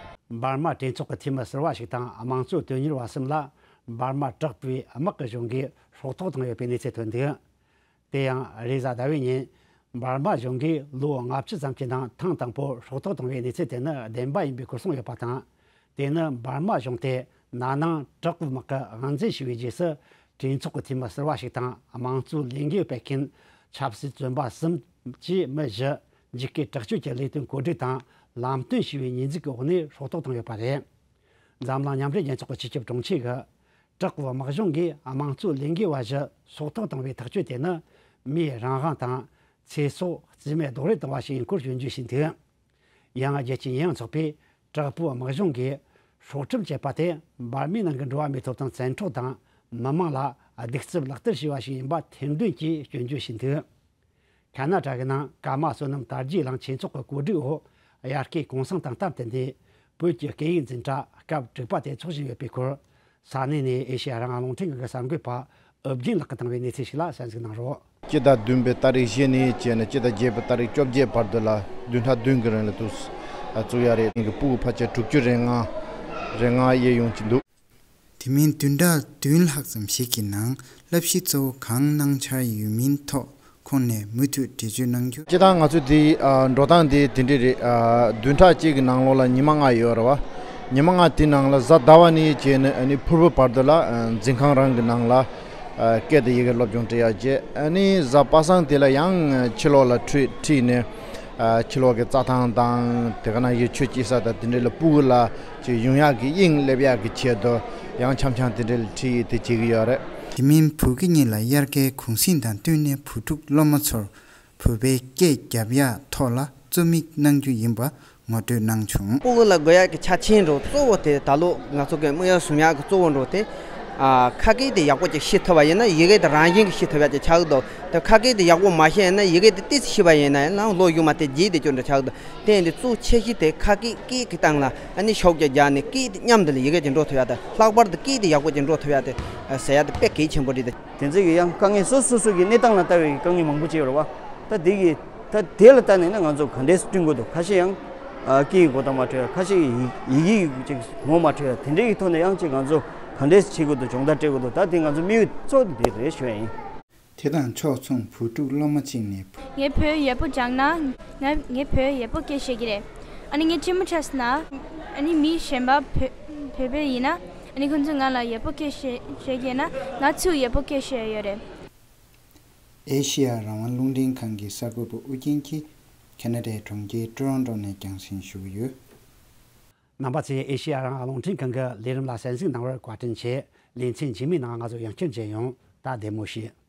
འབར་མ་གྲོས་ཚོགས་ཀྱི་འཐུས་མི་ཟུར་པ་ཞིག་དང་དམངས་གཙོ་དོན་གཉེར་བ་གསུམ་ལ་འབར་མ་དྲག་པོའི་དམག་གི་གཞུང་གིས་ཧྲོག་ཐོག་བཏང་ཡོད་པའི་གནས་ཚུལ་ཐོན་འདུག་དེ་ཡང་རེས་གཟའ་ཟླ་བའི་ཉིན་འབར་མ་གཞུང་གིས་ལོ་ལྔ་བཅུ་ཙམ་གྱི་ནང་ཐེངས་དང་པོ་ཧྲོག་ཐོག་བཏང་བའི་གནས་ཚུལ་དེ་ནི་བདེན་པ་ཡིན་པའི་སྐོར་གསུངས་ཡོད་པ་དང་། དེ་ནི་འབར་མ་གཞུང་དེ་ན་ནིང་དྲག་པོའི་དམག་གིས་དབང་འཛིན་བྱས་པའི་རྗེས་སུ། གྲོས་ཚོགས་ཀྱི་འཐུས་མི་ཟུར་པ་ཞིག་དང་། དམངས་གཙོའི་ལས་འགུལ་སྤེལ་མཁན་ཆབ་སྲིད་བཙོན་པ་གསུམ་བཅས་མི་བཞི་འཇིགས་སྐུལ་དྲག་སྤྱོད་ཀྱི་ལས་དོན་གོ་སྒྲིག་དང་ལམ་སྟོན་ཞུས་པའི་ཉེས་འཛུགས་ཀྱི་འོག་ནས་སྲོག་ཐོག་བཏང་ཡོད་པ་རེད། འཛམ་གླིང་མཉམ་འབྲེལ་རྒྱལ་ཚོགས་ཀྱི་སྤྱི་ཁྱབ་དྲུང་ཆེ་གིས། དྲག་པོའི་དམག་གཞུང་གིས་དམངས་གཙོའི་ལས་འགུལ་བ་བཞི་སྲོག་ཐོག་བཏང་བའི་ཐག་གཅོད་དེ་ནི། མིའི་རང་དབང་དང་ཚེ་སྲོག་རྩིས་མེད་རྡོག་རོལ་བཏང་བ་ཞིག་ཡིན་སྐོར་སྐྱོན་བརྗོད་བྱས་འདུག། ཡང་རྒྱལ་སྤྱིའི་ཉེས་ཡངས་ཚོགས་པས་དྲག་པོའི་དམག་གཞུང་གིས་སྲོག་ཁྲིམས་བཅད་པ་དེ་འབར་མའི་ནང་གི་འགྲོ་བ་མིའི་ཐོབ་ཐང་བཙན་འཕྲོག་དང་། མི་དམངས་ལ་གདུག་རྩུབ་ལག་བསྟར་བྱས་པ་ཞིག་ཡིན་པ་ཐེར་འདོན་གྱིས་སྐྱོན་བརྗོད་བྱས་འདུག། ཁ་ན་ཌ་གི་ནང་ཀ་མ་བསོད་ནམས་དར་རྒྱས་གླིང་ཆོས་ཚོགས་ཀྱི་གོ་སྒྲིག་འོག་དབྱར་ཁའི་གུང་སེང་དང་སྟབས་བསྟུན་ཏེ། བོད་ཀྱི་སྐད་ཡིག་འཛིན་གྲྭ་སྐབས་དྲུག་པ་དེ་འཚོགས་བཞིན་ཡོད་པའི་སྐོར། ས་གནས་ནས་ཨེ་ཤེ་ཡ་རང་དབང་རླུང་འཕྲིན་ཁང་གི་གསར་འགོད་པ་ཨུ་རྒྱན་ལགས་ཀྱིས་བཏང་བའི་གནས་ཚུལ་ཞིག་ལ་གསན་གཟིགས་གནང་རོགས། སྤྱི་ཟླ་བདུན་པའི་ཏ་རིག་བཞི་ནས་བྱས་ནས་སྤྱི་ཟླ་བརྒྱད་པའི་ཏ་རིག་བཅོ་བརྒྱད་བར་དུ་ལ་བདུན་ཕྲག་བདུན་གྱི་རིང་ལ་འདུག་བཙུགས་ཡ་རེད། ངའི་ཕྲུ་གུ་ཕལ་ཆེར་དྲུག་ཅུ་རེ་ལྔ་རེ་ལྔ་ཡས་ཡོང་གི་འདུག། དེ་མིན་བདུན་ཕྲག་བདུན་ལྷག་ཙམ་ཞིག་གི་ནང་བསླབ་གཞི་གཙོ་བོ་གང་གནང་འཆར་ཡོད་མིན་ཐོག་ཁོང་ནས་མུ་མཐུད་འགྲེལ་བརྗོད་གནང་རྒྱུ། སྤྱིར་བཏང་ང་ཚོ་འདི་ཨ་འགྲོ་སྟངས་འདི་དེ་འདྲས་རེད། ཨ་བདུན་ཕྲག་གཅིག་གི་ནང་ལོགས་ལ་ཉི་མ་ལྔ་ཡོད་རེད་བ། ཉི་མ་ལྔ་དེ་ནང་ལ་གཟའ་ཟླ་བ་ནས་བྱས་ནས་ཨ་ནི་ཕུར་བུ་བར་དུ་ལ་ཨ་འཛིན་ཁང་རང་གི་ནང་ལ་ཨ་སྐད་དང་ཡི་གེ་སློབ་སྦྱོང་སྤྲད་ཡག་བྱས། ཨ་ནི་གཟའ་པ་སངས་དེ་ལ་ཡང་ཕྱི་ལོགས་ལ་ཁྲིད་ཁྲིད་ནས། ཨ་ཕྱི་ལོགས་ཀྱི་རྩྭ་ཐང་དང་དེ་ག་ནང་བཞིན་ཆོས་སྐྱེལ་ས་དང་དེ་འདྲས་ལ་ཕྲུ་གུ་ལ་ཅིག་ཡོང་ཡག་གི་དབྱིངས་སླེབས་ཡག་གི་ཆེད་དུ་ཡང་འཆམ་འཆམ་དེ་འདྲས་ལ་ཁྲིད་ཡིག་དེ་བྱེད་ཀྱི་ཡོད་རེད། དེ་མིན་བོད་ཀྱི་ཉིན་ལ་དབྱར་ཁའི་གུང་གསེང་དང་བསྟུན་ནས་བུ་ཕྲུག་སློབ་མ་ཚོར་བོད་པའི་སྐད་རྒྱབ་ཡག་ཐོག་ལ་རྩོམ་ཡིག་གནང་རྒྱུ་ཡིན་པ་ངོ་སྤྲོད་གནང་བྱུང་། ཕྲུ་གུ་ལ་དགོས་ཡག་གི་ཆ་ཆེན་འགྲོ་གཙོ་བོ་དེ་ད་ལོ་ང་ཚོ་གི་དམིགས་ཡུལ་བཟུང་ཡག་གི་གཙོ་བོ་འགྲོ་དེ། ཨ་ཁ་སྐད་དེ་ཡག་པོ་ཅིག་ཤེས་ཐུབ་པ་ཡིན་ན་ཡི་གེ་དེ་རང་བཞིན་གྱིས་ཤེས་ཐུབ་ཡག་ཅིག་ཆགས་ཀྱི་འདུག། དེ་ཁ་སྐད་དེ་ཡག་པོ་མ་ཤེས་ན་ཡི་གེ་དེ་ཏོག་ཙམ་ཤེས་པ་ཡིན་ན་ཡང་ལོ་གཞུག་མ་དེ་རྗེས་དེ་སྐྱོན་འདྲ་ཆགས་འདུག། དེ་ཡིན་དུས་གཙོ་ཆེ་ཤོས་དེ་ཁ་སྐད་སྐད་ཀྱི་སྟེང་ལ་ཨ་ནི་ཤུགས་རྒྱག་རྒྱག་ནས་སྐད་དེ་མཉམ་དུ་ལ་ཡི་གེ་དེ་འགྲོ་ཐུབ་ཡག་དེ། ལྷག་པར་དུ་སྐད་དེ་ཡག་པོ་ཅིག་འགྲོ་ཐུབ་ཡག་དེ་ཟེར་ཡག་དེ་དཔེ་གལ་ཆེན་པོ་རེད། དེ་ཚོ་གི་ཡང་དཀའ་ངལ་སོ་སོ་སོ་གི་གནས་སྟངས་ལ་ལྟ་བའི་དཀའ་ངལ་མང་པོ་ཅིག་ཡོད་རེད་བ། ད་དེ་གི་ད་དེ་ལ་ལྟ་ནས་ན་ང་ཚོ་ག་འདྲས་བསྐྲུན་དགོས་འདུག། ཁ་ཤས་ཡང་ཨ་སྐད་ཀྱི་གོ་བརྡ་མ་འཕྲོད་ཡག། ཁ་ཤས་ཡི་ཡི་གེ་ཅིག་ངོ་མ་འཕྲོད་ཡག། དེ་འདྲས་ཀྱི་ཐོག་ནས་ཡང་ཅིག་ང་ཚོ་ག་འདྲས་བྱེད་དགོས་འདུག། སྦྱོང་བརྡར་སྤྲད་དགོས་འདུག། ད་དེ་ང་ཚོ་དམིགས་ཡུལ་གཙོ་བོ་དེ་རེད་ཞུ་ཡ་ཡིན། དེ་དང་ཕྱོགས་མཚུངས་བུ་ཕྲུག་སློབ་མ་གཅིག་ནས། ངས་བོད་ཡག་པོ་སྦྱངས་ན། ང་ངས་བོད་ཡག་པོ་སྐད་བཤད་ཀྱི་རེད། ཨ་ནི་ངས་ལྕི་མོ་ཆགས་སོང་ན། ཨ་ནི་མི་གཞན་པ་བོད་བོད་པ་ཡིན་ན། ཨ་ནི་ཁོང་ཚོས་ང་ལ་ཡག་པོ་སྐད་བཤད་བཤད་ཀྱི་ཡོད་ན། ང་ཚོས་ཡག་པོ་སྐད་བཤད་ཡོད་རེད། ཨེ་ཤེ་ཡ་རང་དབང་རླུང་འཕྲིན་ཁང་གི་གསར་འགོད་པ་ཨུ་རྒྱན་གྱིས་ཁ་ན་ཌའི་གྲོང་ཁྱེར་ཊོ་རོན་ཊོ་ནས་རྒྱང་སྲིང་ཞུ་གི་ཡོད། རྣམ་པ་ཚོས་ཨེ་ཤེ་ཡ་རང་དབང་རླུང་འཕྲིན་ཁང་གི་ལས་རིམ་ལ་གསན་གཟིགས་གནང་བར་བཀའ་དྲིན་ཆེ། ལེ་ཚན་རྗེས་མའི་ནང་ང་ཚོ་ཡང་བསྐྱར་མཇལ་ཡོང་། ད་བདེ་མོ་བྱོས།